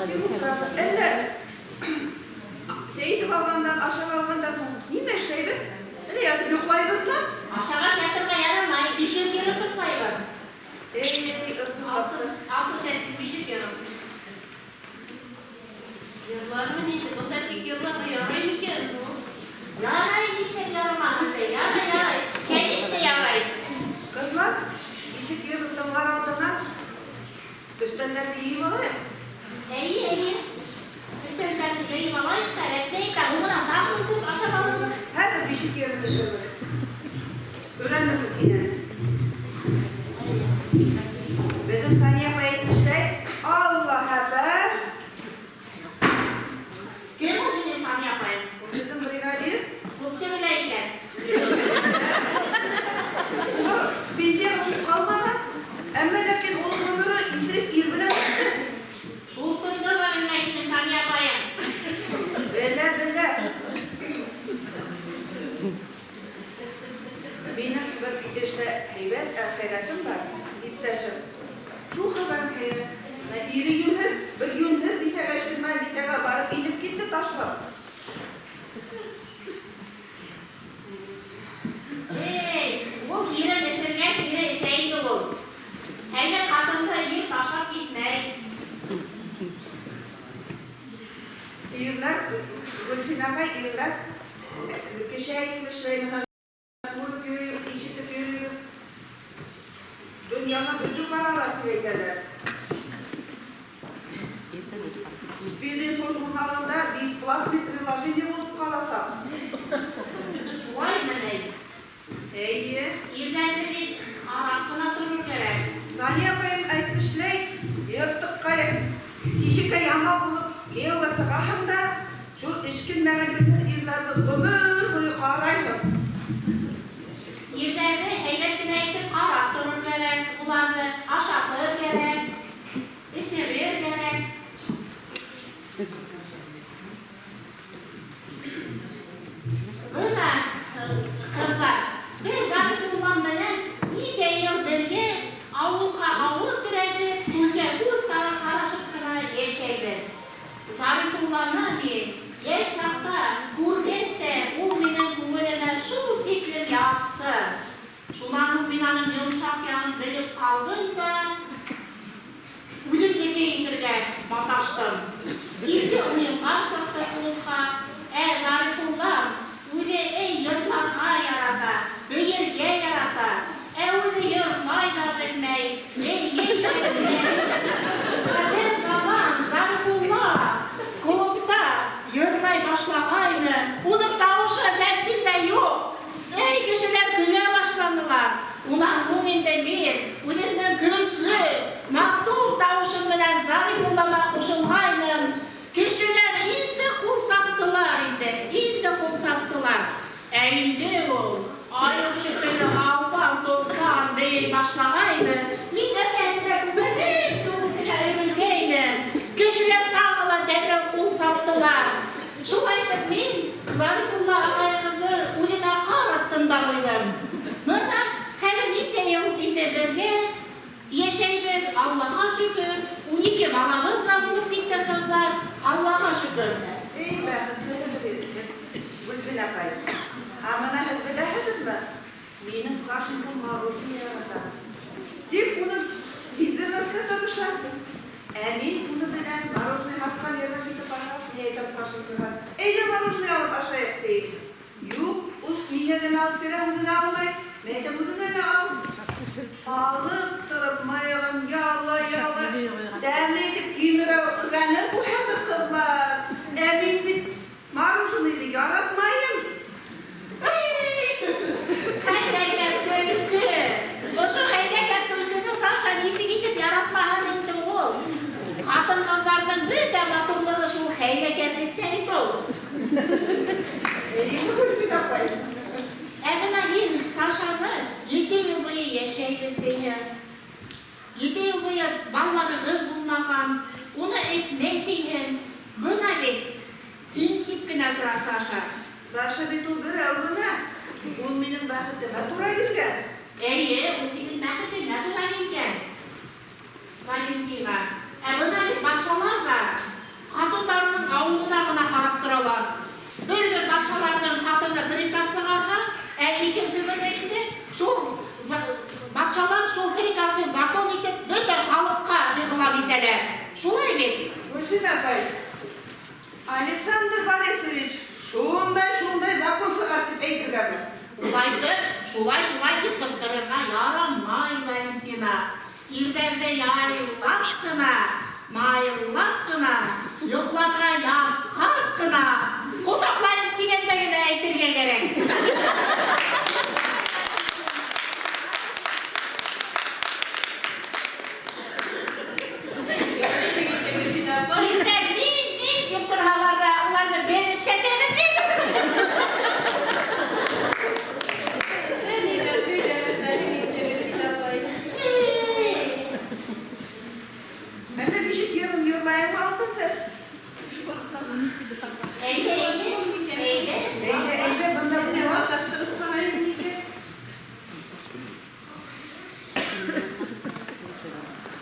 Ятып тик ултырабыҙ. Әллә сәй эсеп алғандан, ашап алғандан һуң нимә эшләйбеҙ? Әллә ятып йоҡлайбыҙмы? Ашағас ятырға ярамай, бишек йырын тыңлайбыҙ. Эй, ысынлап Алтын, та. алтын сәсле бишек йырын. Йырлармы ничек? Бында тик йырларға ярай микән? Ярай, нишләп ярамаһын ди? Ярай, ярай. Кәнишне ярай. Ҡыҙлар, бишек йырын тыңлар алдынан өҫтәлдәрҙе йыйып алайыҡ. Эйе, эйе. Өҫтәлдәрҙе йыйып алайыҡ та, рәтләйек тә, һуңынан тағы күп ашап алырбыҙ. Хәҙер бишек йырын бөтөрбөҙ. Өйрәнербеҙ һинән. Беҙҙең Сания апай әйтмешләй, Алла хәбәр. Кем ул һинең Сания апайың? Ул беҙҙең бригадир. Күпте белә икән. Ул пенсияға күп ҡалмаған. Әммә ләкин уның ғүмере иҫерек ир белән үтте. Шул көндө белмәй һинең Сания апайың. Белә, белә. Минең бер эштә һәйбәт, хәйрәтем бар, иптәшем. Шул хәбәрем һәйбәт. Менә ире йүнһеҙ, бер йүнһеҙ бисәгә эшкинмәй, бисәгә барып инеп китте ташлап. Эй, ул ирен эсергәс, ире эсә инде ул. Һәйбәт ҡатынды ир ташлап китмәй. Ирләр, Гөлфинә апай, ирләр, кеше әйтмешләй, менә күреп йөрөйбөҙ, ишетеп йөрөйбөҙ. Донъяны бөтөп баралар тип әйтәләр. Спид-инфо журналында бесплатный приложение булып ҡаласаҡ. Шулаймы ни? Эйе. Ирләрҙе бит ҡарап ҡына торор кәрәк. Сания апайым әйтмешләй, йыртыҡҡа, тишеккә ямау булып, кейәүгә сығаһың да, шул эшкинмәгән йүнһеҙ ирләрҙе ғүмер буйы ҡарайһың. Ирләрҙе һәйбәт кенә итеп ҡарап торор кәрәк, уларҙы ашатыр кәрәк, эсерер кәрәк. Бына, ҡыҙҙар, беҙ Зарифулла менән нисә йыл бергә ауылға ауыл көрәшеп, күҙгә күҙ ҡарашып ҡына йәшәйбеҙ. Зарифулланы мин йәш саҡта күргәс тә ул минең күңелемә шул тиклем ятты. Шунан һуң мин уның йомшаҡ яғын белеп ҡалдым да, үҙемдеке итергә маташтым. Киске уйынға сыҡты клубҡа, ә Зарифулла үҙе эй йырларға ярата, бейергә ярата, ә үҙе йырлай ҙа белмәй, бейей ҙә белмәй. Ә бер заман Зарифулла клубта йырлай башлағайны, уның тауышы сәпсим дә юҡ. Эй, кешеләр көлә башланылар. Унан һуң инде мин үҙемдең көслө, матур тауышым менән Зарифуллама ҡушылғайным. Кешеләр инде ҡул саптылар инде, инде ҡул саптылар. Ә инде ул айыу шикелле алпан-толпан бейей башлағайны. Мин эргәһендә күбәләк кеүек кенә өрөлгәйнем. Кешеләр тағы ла дәррәү ҡул саптылар. Шулай итеп мин Зарифулла ағайығыҙҙы үҙемә ҡараттым да ҡуйҙым. Бына хәҙер нисә йыл инде бергә йәшәйбеҙ, Аллаға шөкөр. 12 балабыҙ ҙа булып китте, ҡыҙҙар, Аллаға шөкөр. Эй, бәхетлеһегеҙ, Гөлфинә апай. Ә бына һеҙ беләһегеҙме? Минең Сашенька мороженое ярата. Тик уны һиҙҙермәҫкә тырыша. Ә мин уны белән мороженое һатҡан ерҙән китеп барғас, мин әйтәм Сашенькаға, әйҙә мороженое алып ашайыҡ, тием. Юҡ, ул миңә генә алып бирә, үҙенә алмай. Мин әйтәм, үҙеңә лә ал. Алып тороп, мыйығын яла-яла, тәмле итеп кимерә өргәнен күрһәгеҙ, ҡыҙлар. Ә мин бит мороженыйҙы яратмайым. Хәйләкәр көлкө. Ошо хәйләкәр көлкөнө Саша нисек итеп яратмаһын инде ул? Ҡатын-ҡыҙҙарҙың бөтә матурлығы шул хәйләкәрлектә бит ул. Эйеме, Гөлфинә апай? Ә бына һин Сашаны 7 йыл буйы йәшәйбеҙ тиһең. 7 йыл буйы балаларығыҙ булмаған, уны эсмәй тиһең. Бына бит һин тип кенә тора Саша. Саша бит ул берәү генә. Ул минең бәхетемә тура килгән. Эйе, ул һинең бәхетеңә тура килгән. Валентина. Ә бына бит батшалар бар. Шулай бит? Гөлфинә апай, Александр Борисович шундай-шундай закон сығар дип әйтергәме? Улайтып, шулай-шулай дип ҡысҡырырға ярамай, Валентина. Ирҙәрҙе яйлап ҡына, майлап ҡына, йоҡларға ятҡас ҡына, ҡосаҡлайым тигәндә генә әйтергә кәрәк. Ирҙәр мин, мин тип торһалар ҙа, уларҙы беҙ эшләтәбеҙ бит. Әллә бишек йырын йырлайыңмы, Алтын Сәс? Әйҙә, әйҙә, әйҙә. Әйҙә, әйҙә, бында була.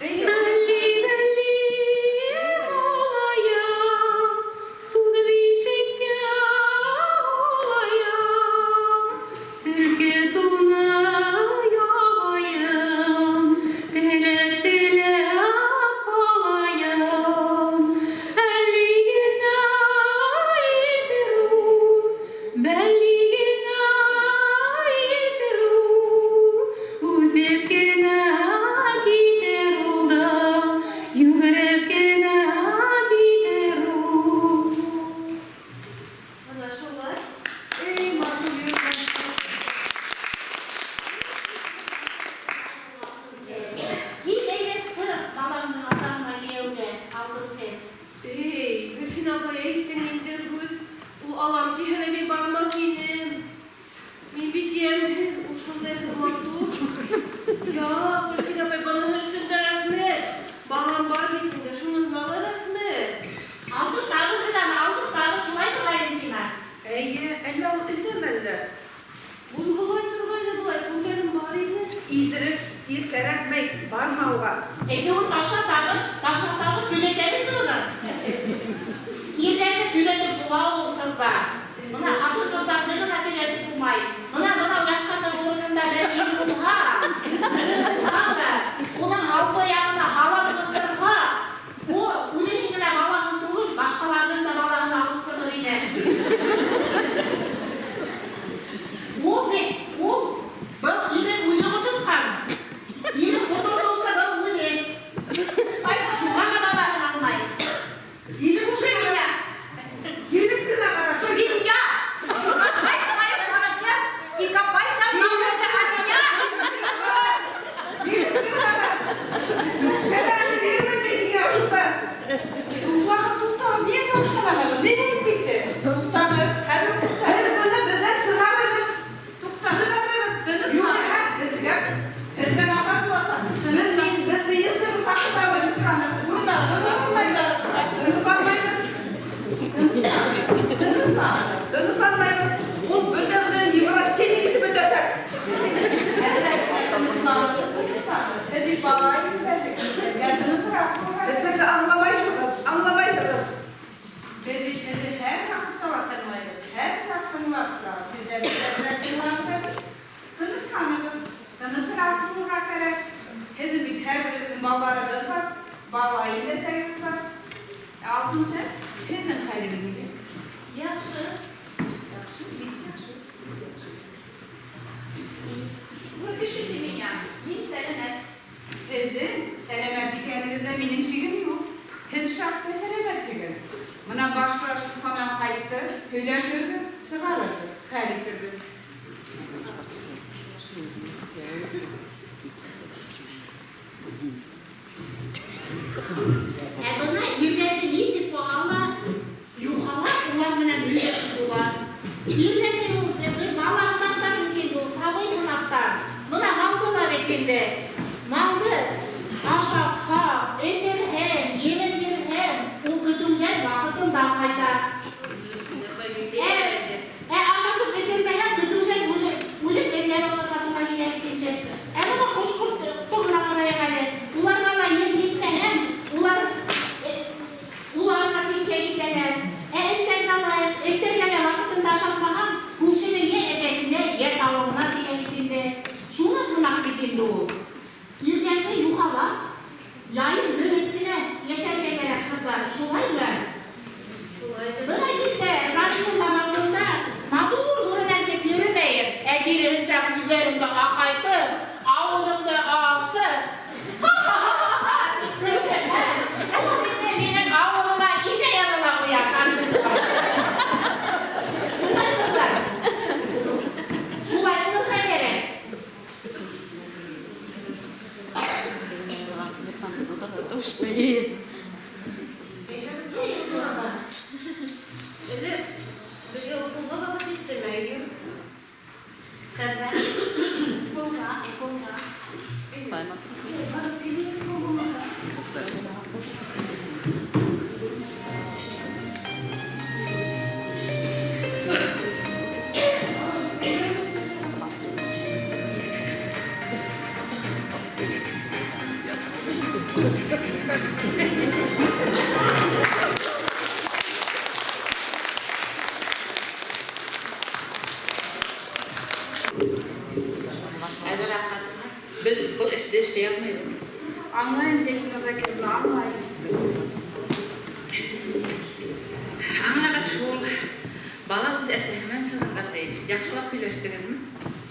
Әйҙә. Әлли-бәлли булайым, туҙ бишеккә алайым, Төлкө туны ябайым, теләп-теләп ҡалайым. Әлли генә итер ул, бәлли генә итер ул, Үҫеп кенә китер ул да, йүгереп кенә китер ул. Бына шулай. Эй, матур йыр. Һин әйҙә сыҡ балаңдың атаһына кейәүгә, Алтын Сәс. Эй, Гөлфинә апай, әйттең инде һүҙ. Ул алам тиһә лә мин бармаҫ инем. Мин бит йәмһеҙ, ул шундай матур. Яҡ, Гөлфинә апай, быныһы өсөн дә рәхмәт. Балам бар бит инде, шуныһына ла рәхмәт. Алтын табыр бит аны, алтын табыр, шулаймы, Валентина? Әйе, әллә ул эсәме әллә? Булғылай торғайны былай, күргәнем бар ине. Иҫерек ир кәрәкмәй, барма уға. Әсәүен ташла тағы, ташла тағы, төҙәтә бит уны. Ирҙәрҙе төҙәтеп була ул ҡыҙҙар. Бына ҡатын-ҡыҙҙарҙы ғына төҙәтеп булмай. Бына бынау ятҡан урынында бер ир булһа, ир булһа ҙа, уның алғы яғына һалам ҡыҙҙырһа, ул үҙенең генә балаһын түгел, башҡаларҙың да балаһын алып сығыр ине. Ул бит, ул был ирен үҙе ҡотортҡан. Ирен ҡотортоусы был үҙе. Шуға ла балаһын алмай. Слушай меня, Килеп кенә ҡара. свинья! Бросай своих поросят и копайся на а меня! Килеп кенә ҡара. Кәрәне бирмәй һиңә шунда. Туҡтағыҙ, туҡтағыҙ, ни тауышланағыҙ? Ни булып китте? Туҡтағыҙ, хәҙер туҡтағыҙ. Һеҙ быны беҙҙән сығарығыҙ. Туҡтағыҙ. Сығарығыҙ. Тыныс Юҡ, һеҙгә һеҙгә насар буласаҡ. Беҙ беҙ министрҙы саҡыртабыҙ. Тынысланмайбыҙ. Тынысланмайбыҙ. Тынысланмайбыҙ. Ул бөтә менән неврастеник итеп бөтәсәк. Тынысланығыҙ, тынысланығыҙ. Һеҙ бит бала үҫтерҙегеҙ. Һеҙгә тынысыраҡ булырға. Һеҙ беҙҙе аңламайһығыҙ, аңламайһығыҙ. Беҙ бит һеҙҙе һәр ваҡытта ла тыңлайбыҙ, һәр саҡ тыңлап торабыҙ. Һеҙ ҙә беҙҙе берәр тыңлағыҙ. Тынысланығыҙ, тынысыраҡ булырға кәрәк. Һеҙҙең бит һәр берегеҙҙең балаларығыҙ бар, бала имгәсәгеҙ бар. Алтын Сәс, һеҙҙең хәлегеҙ нисек? Яҡшы. Яҡшы, бик яҡшы. Выпишите меня, мин сәләмәт. Һеҙҙең сәләмәт икәнегеҙҙә минең шигем юҡ. Һеҙ шаҡтай сәләмәтһегеҙ. Бына баш врач Уфанан ҡайтты, һөйләшербеҙ, сығарырбыҙ, хәл итербеҙ. Ә бына ирҙәрҙе нисек булһа ла, юхалап улар менән һөйләшеп була. Ирҙәрҙе ул бер бала һымаҡтар микән ул, сабый һымаҡтар. Бына малды ла бит инде. Малды ашатһа, эсерһәң, емен бирһәң, ул көтөүҙән ваҡытында ҡайта. Ә ашатып эсермәһәң, көтөүҙән үҙе үҙе эҙләп алырға тура килә бит инде. Ә Яҡшылап һөйләштегеҙме?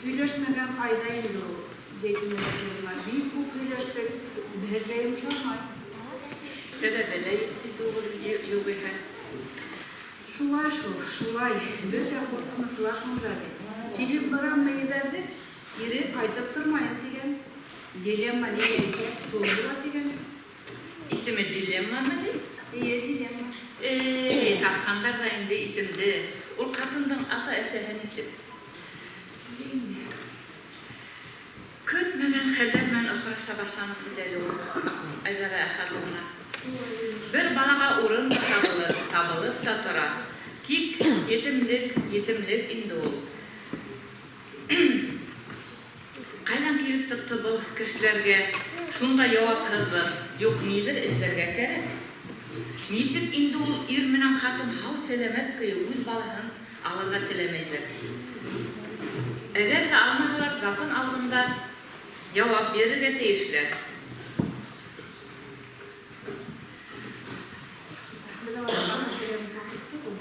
Һөйләшмәгән ҡайҙа инде ул, Зәйтүнә Закировна. Бик күп һөйләштек, бер ҙә йомшармай. Сәбәбе лә етди түгел, юғиһә. Шулай шул, шулай. Бөтә ҡурҡынысы ла шунда бит. Телеграмма ебәрҙек, ире ҡайтып тормайым тигән. Дилемма ни әйтә, шул була тигән. Исеме Дилеммамы ни? Эйе, Дилемма. Эй, тапҡандар ҙа инде исемде. Ул ҡатындың ата-әсәһе нисек? Көтмәгән хәлдәр менән осраша башланыҡ бит әле ул Айҙара Әхәтовна. Бер балаға урын да табылыр, табылып та тора. Тик етемлек, етемлек инде ул. Ҡайҙан килеп сыҡты был кешеләргә шундай яуапһыҙлыҡ? Юҡ, ниҙер эшләргә кәрәк. Нисек инде ул ир менән ҡатын һау-сәләмәт көйө үҙ балаһын алырға теләмәйҙәр? Әгәр ҙә алмаһалар, закон алдында яуап бирергә тейешләр. Беҙ уларҙы ата-әсәләрен саҡырттыҡ ул.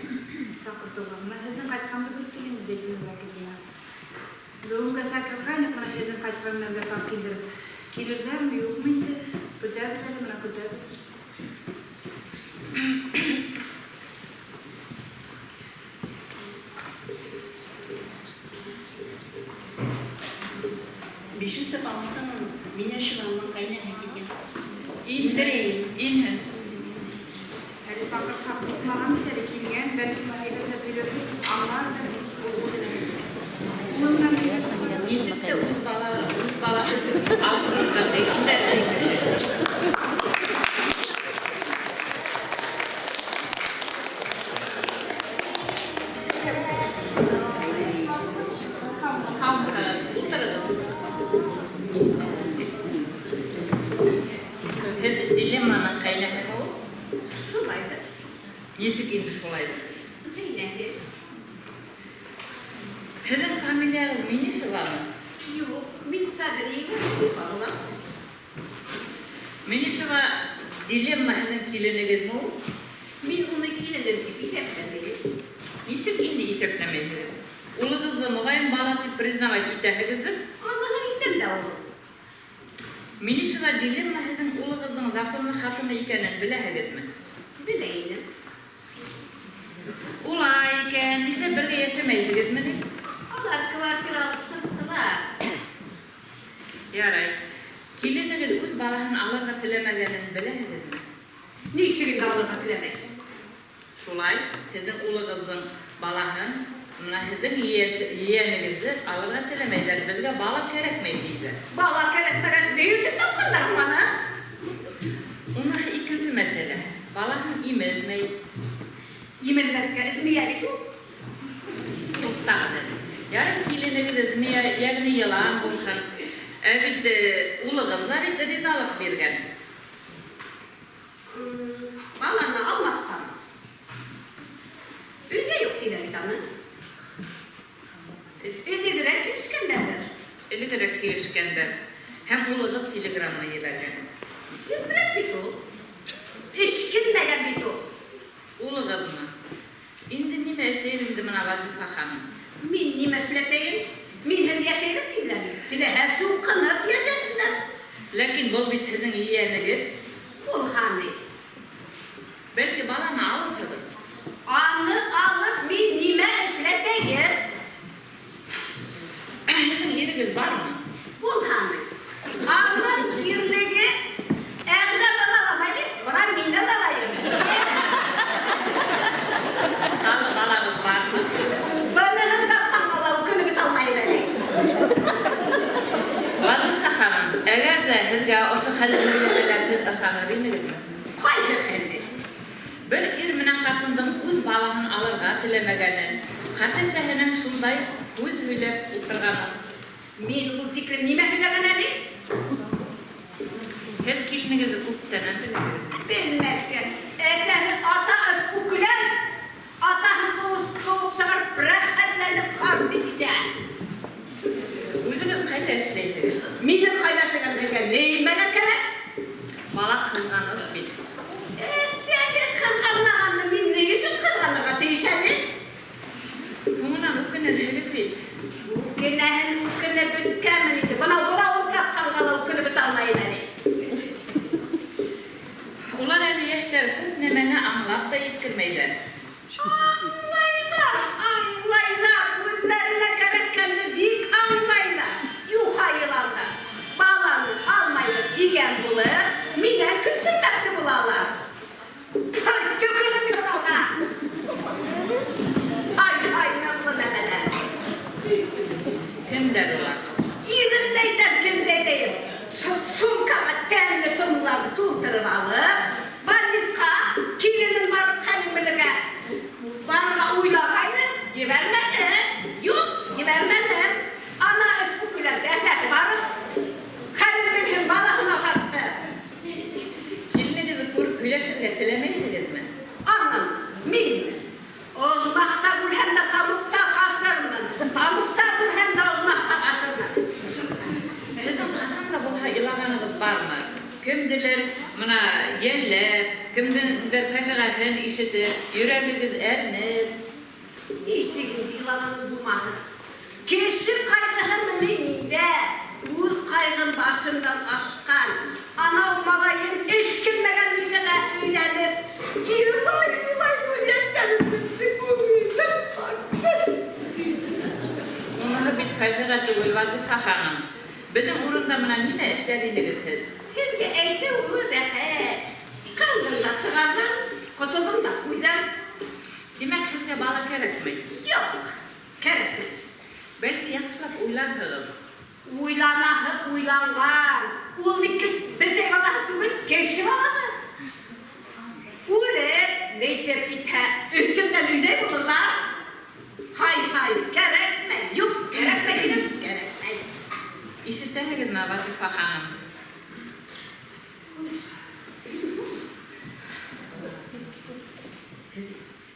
Саҡыртыуға. Бына һеҙҙең ҡайтҡанды көттөк инде, Зәйтүнә Закировна. Бөгөнгә саҡырғайныҡ, бына һеҙҙең ҡайтҡан мәлгә тап килдереп. Килерҙәрме, юҡмы инде? Көтәбеҙ әле, бына көтәбеҙ. Бишенсе палатанан Минәшеваның ҡәйнәһе килгән. Индерәйем, инһен. Әле саҡыртҡан тотмаған бит әле, килгән, бәлки әйбәтләп һөйләшеп аңларҙыр ул үҙенең. Улы менән һөйләшеп Нисек тә үҙ бала, үҙ балаһы алып сыҡҡан әйткәндәр Һеҙ Дилемманың ҡәйнәһеме ул? Шулайҙыр. Нисек инде шулайҙыр? Ҡәйнәһе. Һеҙҙең фамилияғыҙ Минишевамы? Юҡ, мин Садриева Зифа. Минишева Дилемма һеҙҙең киленегеҙме ул? Мин уны киленем тип иҫәпләмәйем. Нисек инде иҫәпләмәйһегеҙ? Улығыҙҙы моғайын бала тип признавать итәһегеҙҙер? Аныһын итәм дә ул. Минишева Дилемма һеҙҙең улығыҙҙың законлы хатыны икәнен беләһегеҙме? Белә инем. Улай икән, нишләп бергә йәшәмәйһегеҙме ни? Алар квартира алып сыҡтылар. Ярай. Киленегеҙ үҙ балаһын алырға теләмәгәнен беләһегеҙме? Нисек инде алырға теләмәй? Шулай, һеҙҙең улығыҙҙың балаһын, бына һеҙҙең ейәнегеҙҙе алырға теләмәйҙәр. Беҙгә бала кәрәкмәй тиҙәр. Бала кәрәкмәгәс, ни өсөн тапҡандар һуң аны? Уныһы икенсе мәсьәлә. Балаһын имеҙмәй. Имеҙмәҫкә змея бит ул. Туҡтағыҙ әле. Ярай, киленегеҙ змея, йәғни йылан булһын. Ә бит улығыҙ ҙа бит ризалыҡ биргән. Баланы алмаҫҡа. Өйҙә юҡ тиҙәр бит аны. Элегерәк килешкәндәрҙер. Элегерәк килешкәндәр. Һәм улығыҙ телеграмма ебәргән. Сепрәк бит ул. Эшкинмәгән бит ул. Улығыҙмы? Инде нимә эшләйем инде бына, Вазифа ханым? Мин нимә эшләтәйем? Мин һеҙ йәшәйбеҙ тиҙәр. Теләһә суҡынып йәшәһендәр. Ләкин был бит һеҙҙең ейәнегеҙ. Булһа ни? Бәлки баланы алырһығыҙ? Аны алып мин нимә эшләтәйем? Һеҙҙең ирегеҙ бармы? Булһа ни? Аның ирлеге әғза балаламай бит, бына мин дә балайым. Тағы балағыҙ бармы? Быныһын тапҡан бала үкенеп бөтә алмайым әле. Вазифа ханым, әгәр ҙә һеҙгә ошо хәлде һөйләһәләр, һеҙ ышаныр инегеҙме? Ҡайһы хәлде? Бер ир менән ҡатындың үҙ балаһын алырға теләмәгәнен, ҡартәсәһенең шундай һүҙ һөйләп ултырғанын. Мин ул тиклем нимә һөйләгән әле? Һеҙ киленегеҙҙе күптәнән беләһегеҙме? Белмәҫкә. Әсәһе ата үкелән, атаһын ҡыуып сығарып, рәхәтләнеп фарс итә. Үҙегеҙ ҡайҙа эшләйһегеҙ? Минең ҡайҙа эшләгәнемдә нимәгә кәрәк? Бала ҡыҙғаныс бит. Әсәһе ҡыҙғанмағанды мин ни өсөн ҡыҙғанырға тейеш әле? Һуңынан үкенерһегеҙ бит. нәмәне аңлап та еткермәйҙәр. Аңлайҙар, аңлайҙар, үҙҙәренә кәрәккәнде бик аңлайҙар. Юха йыландар, баланы алмайбыҙ тигән булып, минән көттөрмәксе булалар. Һай, төкөрҙөм мин уларға! Ай, һай, ныҡлы нәмәләр. Кемдәр улар? Иремде әйтәм, кемде әйтәйем? Сумкаға тәмле томларҙы тултырып алып, больницҡа киленең барып хәлен белергә барырға уйлағайны, ебәрмәне. Юҡ, ебәрмәне. Ана эш күләмдә әсәһе барып, хәлен белһен, балаһын асатты. Киленегеҙҙе күреп һөйләшергә теләмәйһегеҙме? Анам, мин ожмахта күрһәм дә тамуҡта ҡасырмын. Тамуҡта күрһәм дә ожмахҡа ҡасырмын. Һеҙҙең ҡасан да булһа илағанығыҙ бармы? Кемделер бына йәлләп, кемдеңдер фажиғәһен ишетеп, йөрәгегеҙ әрнеп. Нисек инде илағаным булмаһын? Кеше ҡайғыһымы ни миндә? Үҙ ҡайғым башымдан ашҡан. Анау малайым эшкинмәгән бисәгә өйләнеп, илай-илай күҙ йәштәрем бөттө, күңелем ҡатты. Уныһы бит фажиғә түгел, Вазифа ханым. Беҙҙең урында бына нимә эшләр инегеҙ һеҙ? Һеҙгә әйтеүе рәхәт. Ҡылдым да сығарҙым, ҡотолдом да ҡуйҙым. Тимәк, һеҙгә бала кәрәкмәй? Юҡ, кәрәкмәй. Бәлки, яҡшылап уйларһығыҙ? Уйланаһы уйланған. Ул бит бесәй балаһы түгел, кеше балаһы. Үлеп, нәйтеп китһә, өҫтөмдән өйҙәй булырҙар. Һай-һай, кәрәкмәй, юҡ, кәрәкмәй тигәс, кәрәкмәй. Ишетәһегеҙме, Вазифа ханым?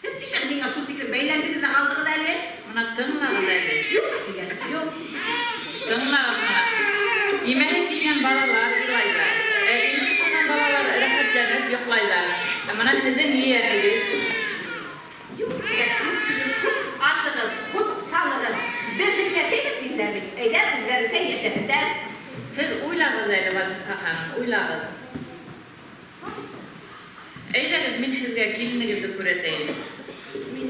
Һеҙ нишләп миңә шул тиклем бәйләндегеҙ ҙә ҡалдығыҙ әле? Бына тыңлағыҙ әле. Юҡ тигәс, юҡ. Тыңлағыҙ бына. Имәһе килгән балалар илайҙар. Ә имеп ҡуйған балалар рәхәтләнеп йоҡлайҙар. Ә бына һеҙҙең ейәнегеҙ. Юҡ тигәс, юҡ тигәс, хут атығыҙ, хут салығыҙ. Беҙ һеҙ йәшәйбеҙ тиҙәр бит. Әйҙә, үҙҙәренсә йәшәһендәр. Һеҙ уйлағыҙ әле, Вазифа ханым, уйлағыҙ. Әйҙәгеҙ, мин һеҙгә киленегеҙҙе күрһәтәйем. Мин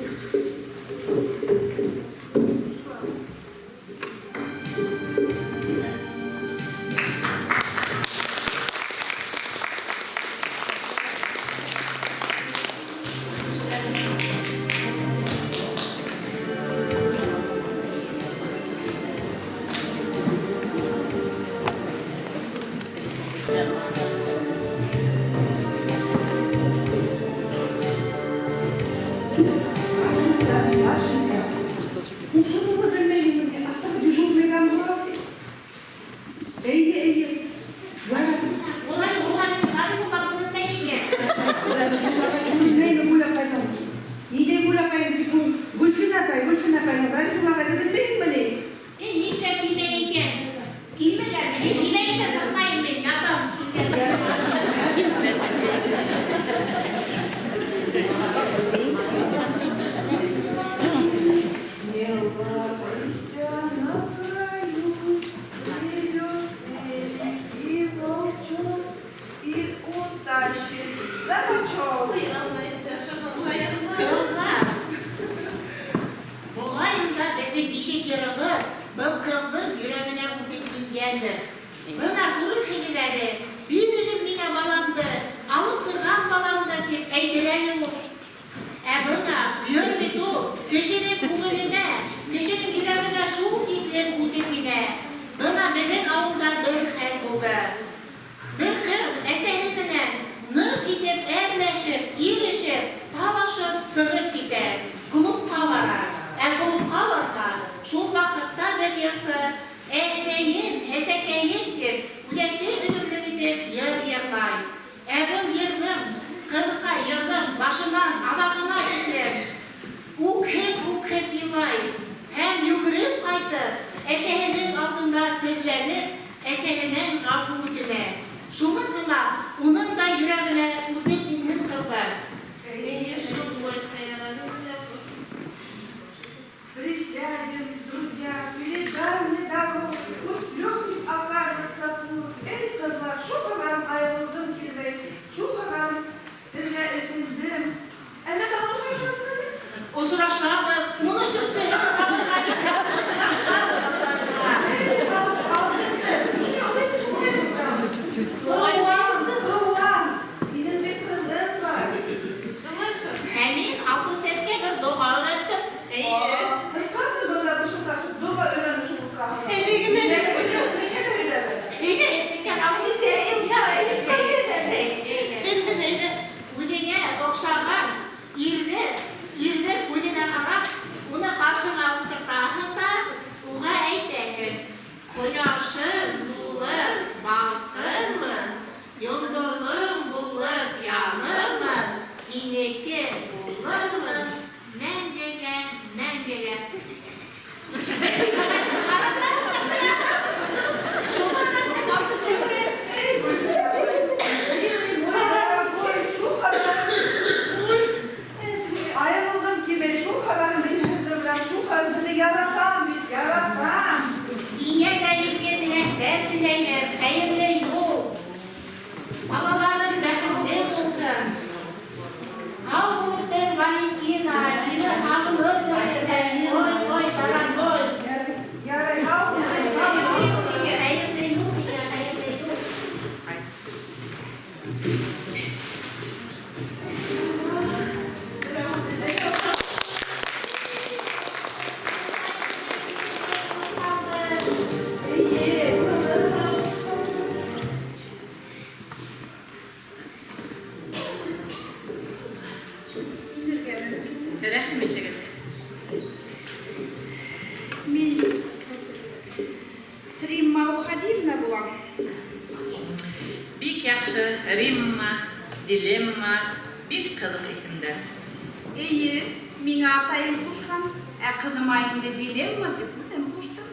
Рәхим итегеҙ. Мин Римма Аухадиевна булам. Бик яҡшы, Римма, Дилемма, бик ҡыҙыҡ исемдәр. Эйе, миңә атайым ҡушҡан, ә ҡыҙыма инде Дилемма тип үҙем ҡуштым.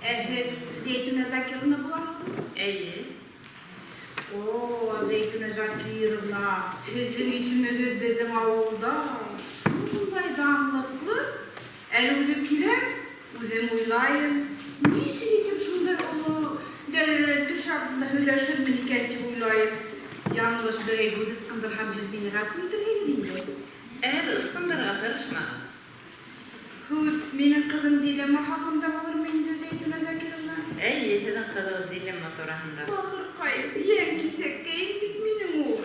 Ә һеҙ Зәйтүнә Закировна булаһығыҙмы? Эйе. О, Зәйтүнә Закировна, һеҙҙең исемегеҙ беҙҙең ауылда шундай данлыҡлы. Әле үҙе килә, үҙем уйлайым, нисек итеп шундай оло дәрәжәле кеше алдында һөйләшермен икән тип уйлайым. Яңылыш берәй һүҙ ысҡындырһам, һеҙ мине ғәфү итерһегеҙ инде. Ә һеҙ ысҡындырырға тырышмағыҙ. Һүҙ минең ҡыҙым Дилемма хаҡында булырмы инде, Зәйтүнә Закировна? Эйе, һеҙҙең ҡыҙығыҙ Дилемма тураһында. Бахырҡайым, йән киҫәккәйем бит минең ул.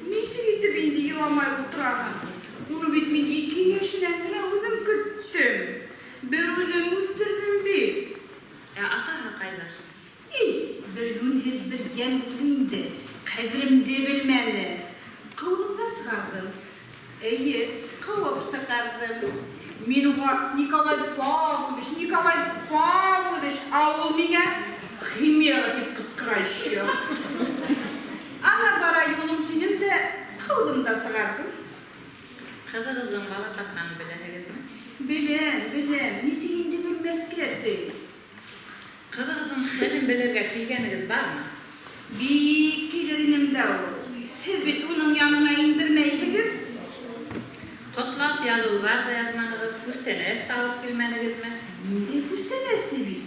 Нисек итеп инде иламай ултыраһың? Уны бит мин ике йәшенән генә үҙем көттөм. Бер үҙем үҫтерҙем бит. Ә атаһы ҡайҙа? Эй, бер йүнһеҙ бер йән булды инде. Ҡәҙеремде белмәне. Ҡыуҙым да сығарҙым. Эйе, ҡыуып сығарҙым. Мин уға Николай Павлович, Николай Павлович, ә ул миңә Химера тип ҡысҡыра еще. Ана бара юлым тинем дә, ҡыуҙым да сығарҙым. Ҡыҙығыҙҙың бала тапҡанын беләһегеҙме? Беләм, беләм. Нисек инде белмәҫкә ти? Ҡыҙығыҙҙың хәлен белергә килгәнегеҙ бармы? Бик килер инем дә ул. Һеҙ бит уның янына индермәйһегеҙ. Ҡотлап яҙыуҙар ҙа яҙманығыҙ, күстәнәс тә алып килмәнегеҙме? Ниндәй күстәнәс ти бит?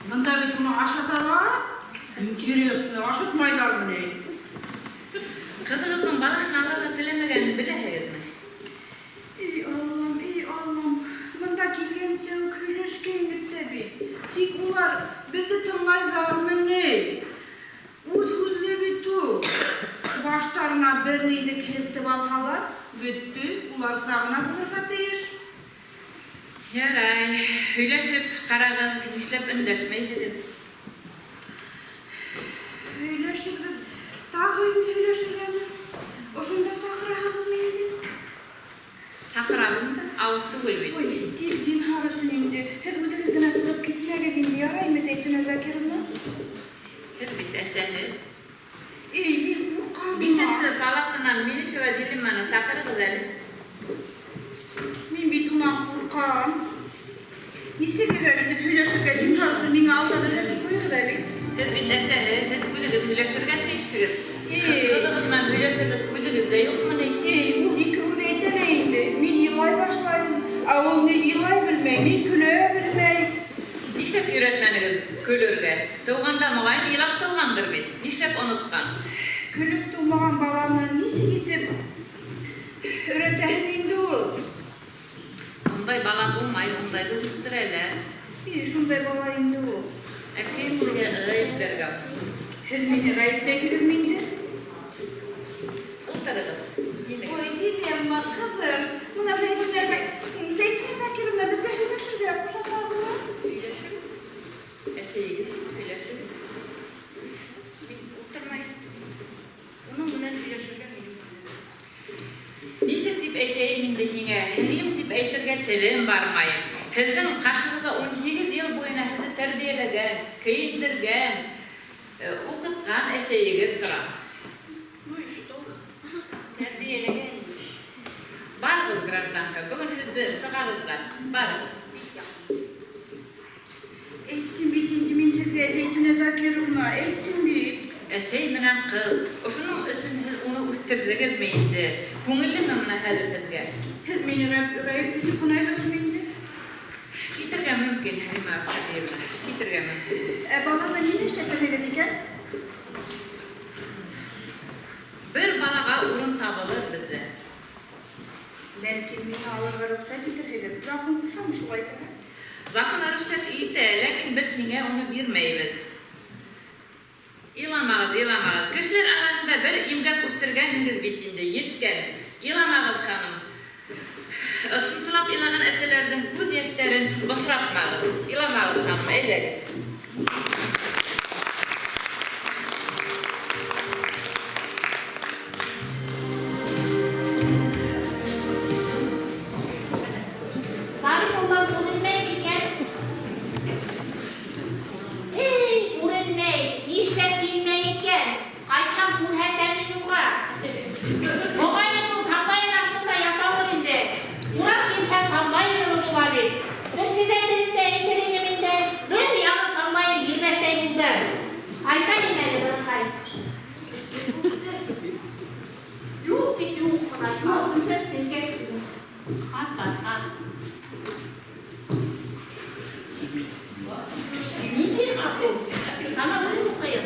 Бында бит уны ашаталар. Интересно, ашатмайҙармы ни? Ҡыҙығыҙҙың балаһын алырға теләмәгәнен беләһегеҙме? Эй, Аллам, эй, Аллам, бында килгәнсе үк һөйләшкәйнек тә бит. Тик улар беҙҙе тыңлайҙармы ни? Үҙ һүҙле бит ул. Баштарына бер ниҙе кертеп алһалар, бөттө, уларса ғына булырға тейеш. Ярай, һөйләшеп ҡарағыҙ, нишләп өндәшмәйһегеҙ? Һөйләшербеҙ, тағы инде һөйләшергәме? Ошонда саҡыраһығыҙмы инде? Саҡырабыҙ инде, алыҫ түгел бит. Ой, тик зинһар өсөн инде, һеҙ үҙегеҙ генә сығып китмәгеҙ инде, яраймы, Зәйтүнә Закировна? Һеҙ бит әсәһе. Эй, мин ҡурҡам. Бишенсе палатанан Минишева Дилемманы саҡырығыҙ әле. Мин бит унан ҡурҡам. Нисек гүзәл итеп һөйләшергә, зинһар өсөн миңә алдан өйрәтеп ҡуйығыҙ әле. Һеҙ бит әсәһе, һеҙ үҙегеҙ һөйләшергә тейешһегеҙ. Эй. Ҡыҙығыҙ менән һөйләшерлек һүҙегеҙ ҙә юҡмы ни? Эй, ул ике һүҙ әйтә лә инде. Мин илай башлайым. Ә ул ни илай белмәй, ни көлә белмәй. Нишләп өйрәтмәнегеҙ көлөргә? Тыуғанда моғайын илап тыуғандыр бит. Нишләп онотҡан? Көлөп тыумаған баланы нисек итеп өйрәтәһең инде ул? Ундай бала булмай, ундайҙы үҫтерәләр. Эй, шундай бала инде ул. Ә кемгә ғәйепләргә? Һеҙ мине ғәйепләйһегеҙме инде? Ултырығыҙ. Инегеҙ. Ой, Дилемма, ҡыҙым, бына Зәйтүнә Зәйтүнә Закировна беҙгә һөйләшергә ҡуша тағы ла. Һөйләшегеҙ. Әсәйегеҙ, һөйләшегеҙ. Мин ултырмайым. Уның менән һөйләшергә минең. Нисек тип әйтәйем инде һиңә? Һеңлем тип әйтергә телем бармай. Һеҙҙең ҡаршығыҙҙа 18 йыл буйына һеҙҙе тәрбиәләгән, кейендергән, уҡытҡан әсәйегеҙ тора. Ну и что? Тәрбиәләгән имеш. Барығыҙ, гражданка, бөгөн һеҙҙе сығарырҙар. Барығыҙ. Әйттем бит инде мин һеҙгә, Зәйтүнә Закировна, әйттем бит. Әсәй менән ҡыҙ, ошоноң өсөн һеҙ уны үҫтерҙегеҙме инде? Күңеллеме бына хәҙер һеҙгә? Һеҙ мине ғәйепле тип һанайһығыҙмы инде? Китергә мөмкин, Римма Әхмәдиевна, китергә мөмкин. Ә баланы нимә эшләтерһегеҙ икән? Бер балаға урын табылыр беҙҙә. Бәлки мине алырға рөхсәт итерһегеҙ? Закон ҡушамы шулай итергә? Закон рөхсәт итә, ләкин беҙ һиңә уны бирмәйбеҙ. Иламағыҙ, иламағыҙ. Кешеләр араһында бер имгәк үҫтергәнһегеҙ бит инде, еткән. Иламағыҙ, ханым. Ысынтылап илаған әсәләрҙең күҙ йәштәрен бысратмағыҙ. Иламағыҙ, ханым, әйҙәгеҙ. Алтын сәс, син кәсеп. Ат бар, ат. Ниндәй хат ул? Ана үҙем уҡыйым.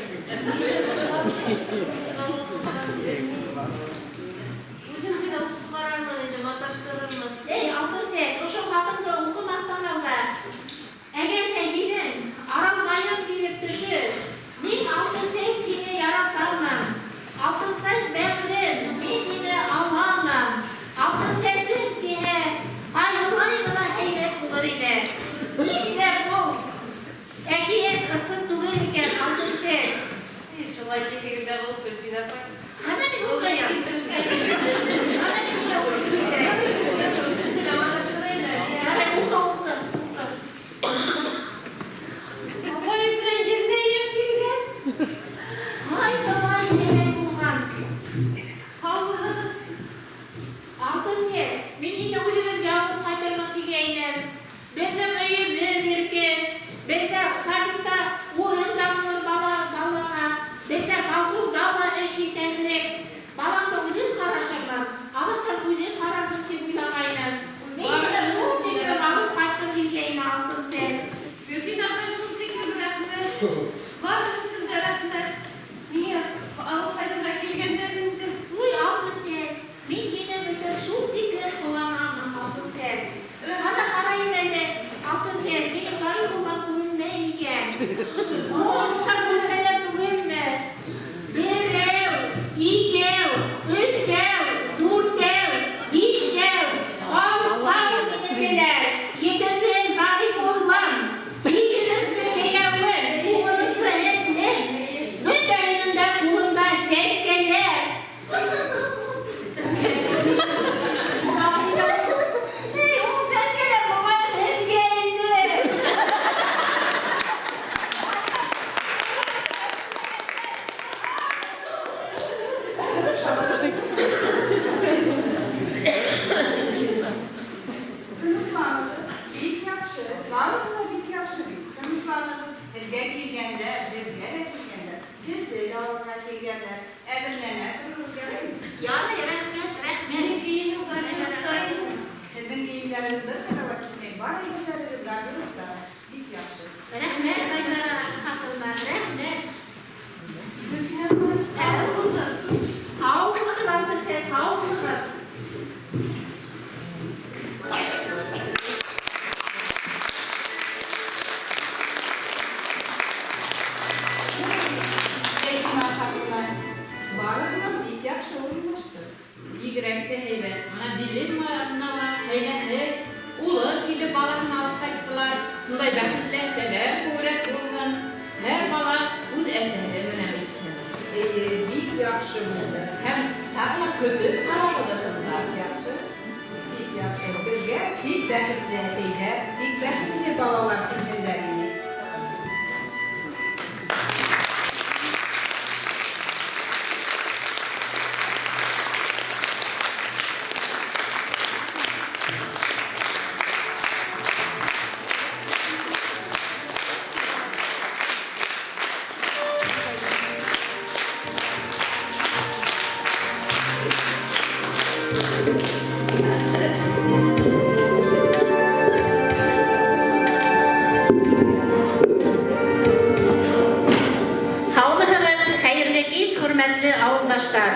Үҙем генә уҡып ҡарармын инде, маташтырырмын. Эй, Алтын сәс, ошо хатыңды уҡымаҫтан алда. Әгәр ҙә һинең Аралбайың килеп төшөр, мин Алтын сәс һине яратамын. Алтын сәс бәғерем, мин һине аламын. Алтын сәсем тиһә, ҡайһылай ғына һәйбәт булыр ине. Нишләп ул? Әкиәт ысын түгел икән, Алтын сәс. Эй, Шулай тиһегеҙ ҙә был Гөлфин апай. Ҡана мин уҡыйым. Ҡана мин һиңә уҡып ишетәм. Ярай, уҡы, уҡы, уҡы. Апайым менән еҙнәйем килгән. Ҡайҙалай һәйбәт булған. Һаумыһығыҙ? Алтын сәс, мин һине үҙебеҙгә алып ҡайтырмын тигәйнем. Беҙҙең өйөбөҙ иркен, беҙҙә садикта урын да булыр бала балаңа, беҙҙә колхозда ла эш етәрлек. Баламды үҙем ҡарашырмын, аҙаҡтан үҙем ҡарармын тип уйлағайным. Мин һине шул тиклем алып ҡайтҡым килгәйне, Алтын сәс. Гөлфин апай, шул тиклем рәхмәт. Барыһы өсөн дә рәхмәт. Миңә алып ҡайтырға килгәндәр инде. Уй, Алтын сәс, мин һинең өсөн шул тиклем ҡыуанамын, Алтын сәс. Ҡана ҡарайым әле, Алтын сәс, минең Зарифуллам күренмәй микән? Ул юҡта күренәләр түгелме? Берәү, икәү, өсәү, дүртәү, бишәү, алтау минекеләр. Етенсе Зарифуллам, һигеҙенсе кейәүем, туғыҙынсы һеңлем. Бөтәһенең дә ҡулында сәскәләр. Эй, ул сәскәләр моғайын һеҙгә инде. Тынысланығыҙ, бик яҡшы, барыһы ла бик яҡшы бит. Тынысланығыҙ, һеҙгә килгәндәр, беҙгә лә килгәндәр, һеҙҙе лә алырға килгәндәр. Әҙерләнә тороғоҙ, яраймы? Ярай, рәхмәт, рәхмәт. Минең кейемем гардеробта инде. Һеҙҙең кейемдәрегеҙ бер ҡайҙа ла китмәй, бар әйберҙәрегеҙ гардеробта. Бик яҡшы. Рәхмәт, Айҙара хатындар, рәхмәт. Гөлфин апай, һау булығыҙ. Һау булығыҙ, Алтын сәс, һау булығыҙ. Зәйтүнә хатындар, барыһы ла бик яҡшы урынлашты. Бигерәк тә һәйбәт. Бына Дилемманы ла ҡәйнәһе, улы килеп балаһын алып ҡайтсалар, шундай бәхетле әсәләр күберәк булһын. Һәр бала үҙ әсәһе менән үҫһен. Эйе, бик яҡшы булды. Һәм тағы ла көтөп ҡарауыбыҙ бында. Бик яҡшы, бик яҡшы. Беҙгә тик бәхетле әсәйҙәр, тик бәхетле балалар килһендәр ине. Һаумыһығыҙ, хәйерле кис, хөрмәтле ауылдаштар.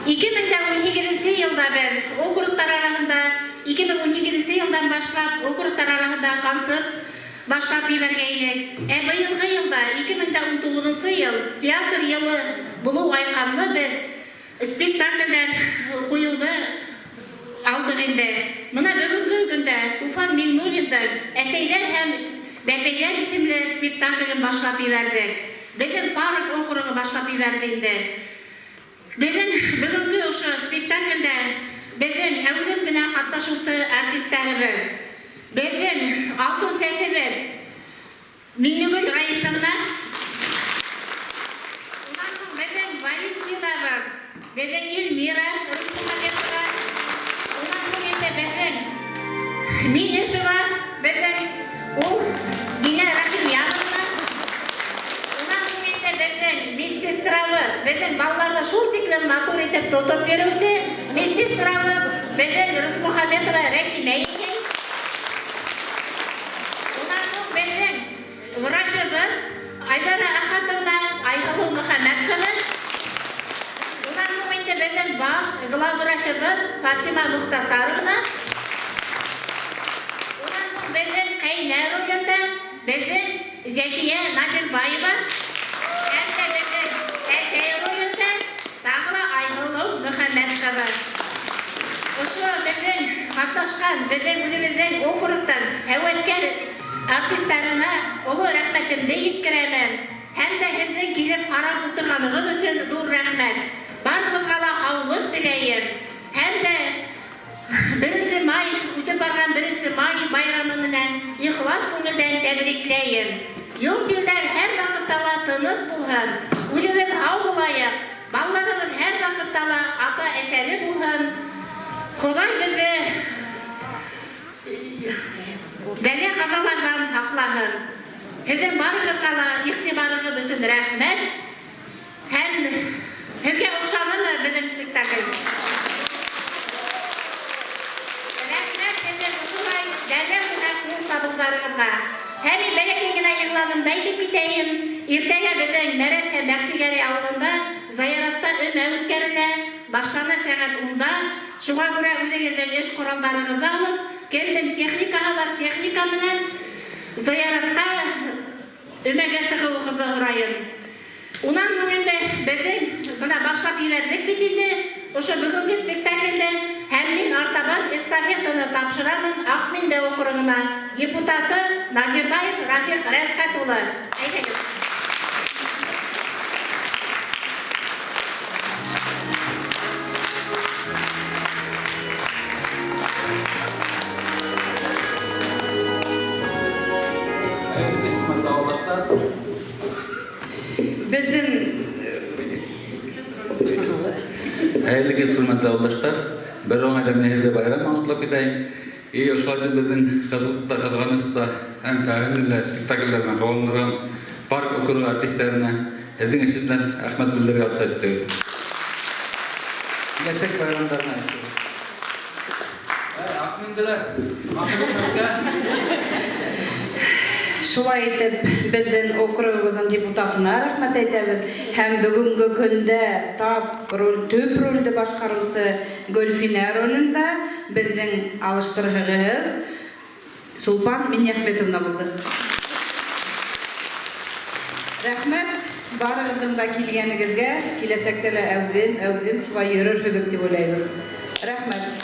2018 йылда беҙ округтар араһында 2018 йылдан башлап округтар араһында концерт башлап ебәргәйнек. Ә быйылғы йылда 2019 йыл театр йылы булыу айҡанлы беҙ спектаклдәр ҡуйыуҙы алдыҡ инде. Бына бөгөнгө көндә Туфан Миңнуллиндың Әсәйҙәр һәм бәпәйҙәр исемле спектаклен башлап ебәрҙек. Беҙҙең парк округы башлап ебәрҙе инде. Беҙҙең бөгөнгө ошо спектаклдә беҙҙең әүҙем генә ҡатнашыусы артистарыбыҙ. Беҙҙең алтын сәсебеҙ Миңлегөл Раисовна. Унан һуң беҙҙең Валентинабыҙ, беҙҙең Эльмира Рустамбекова. Унан һуң инде беҙҙең Минешева, беҙҙең ул Динә Рәхимьяновна. Унан һуң инде беҙҙең медсестрабыҙ, беҙҙең балаларҙы шул тиклем матур итеп тотоп йөрөүсе медсестрабыҙ беҙҙең Русмухаметова Рәсимә еңгәй. Унан һуң беҙҙең врачыбыҙ Айҙара Ахатовна Айһылыу Мөхәммәт ҡыҙы. Унан һуң инде беҙҙең баш главврачыбыҙ Фатима Мухтасаровна. Унан һуң беҙҙең ҡәйнә ролендә беҙҙең Зәкиә Надирбаева. Һәм дә беҙҙең әсәй ролендә тағы ла Айһылыу Мөхәммәт ҡыҙы. Ошо беҙҙең ҡатнашҡан, беҙҙең үҙебеҙҙең округтан һәүәҫкәр артистарына оло рәхмәтемде еткерәмен. Һәм дә һеҙҙең килеп ҡарап ултырғанығыҙ өсөн ҙур рәхмәт. Барығыҙға ла һаулыҡ теләйем. Һәм дә Беренсе май, үтеп барған Беренсе май байрамы менән ихлас күңелдән тәбрикләйем. Йорт-ерҙәр һәр ваҡытта ла тыныс булһын, үҙебеҙ һау булайыҡ, балаларыбыҙ һәр ваҡытта ла ата-әсәле булһын. Хоҙай беҙҙе бәлә-ҡазаларҙан һаҡлаһын. Һеҙҙең барығыҙға ла иғтибарығыҙ өсөн рәхмәт. Һәм һеҙгә оҡшанымы беҙҙең спектакль? Рәхмәт һеҙҙең ошолай дәррәү генә ҡул сабыуҙарығыҙға. Һәм мин бәләкәй генә иғланымды әйтеп китәйем. Иртәгә беҙҙең Мәрәт һәм Бәхтигәрәй ауылында зыяратта өмә үткәрелә. Башлана сәғәт унда. Шуға күрә үҙегеҙҙең эш ҡоралдарығыҙҙы алып, кемдең техникаһы бар, техника менән зыяратҡа өмәгә сығыуығыҙҙы һорайым. Унан һуң инде беҙҙең бына башлап ебәрҙек бит инде ошо бөгөнгө спектаклде, һәм мин артабан эстафетаны тапшырамын Аҡминдә округына, депутаты Надирбаев Рафиҡ Рәфҡәт улы. Әйҙәгеҙ. Хәйерле кис, хөрмәтле ауылдаштар. Беҙҙең Хәйерле кис, хөрмәтле ауылдаштар. Бер уңайҙа мин һеҙгә байрам аңлатып китәйем. И ошолай итеп беҙҙең ҡыҙыҡ та, ҡыҙғаныс та һәм фәһемле лә спектаклдәр менән ҡыуандырған парк округы артистларына һеҙҙең исемдән рәхмәт белдерергә рөхсәт итегеҙ. Киләсәк байрамдарына әйтегеҙ. Аҡминделәр, матур үткә. Шулай итеп, беҙҙең округыбыҙҙың депутатына рәхмәт әйтәбеҙ. Һәм бөгөнгө көндә тап роль, төп ролде башҡарыусы Гөлфинә ролендә беҙҙең алыштырғығыҙ Сулпан Миннәхметовна булды. Рәхмәт барығыҙҙың да килгәнегеҙгә, киләсәктә лә әүҙем, әүҙем шулай йөрөрһөгөҙ тип уйлайбыҙ. Рәхмәт.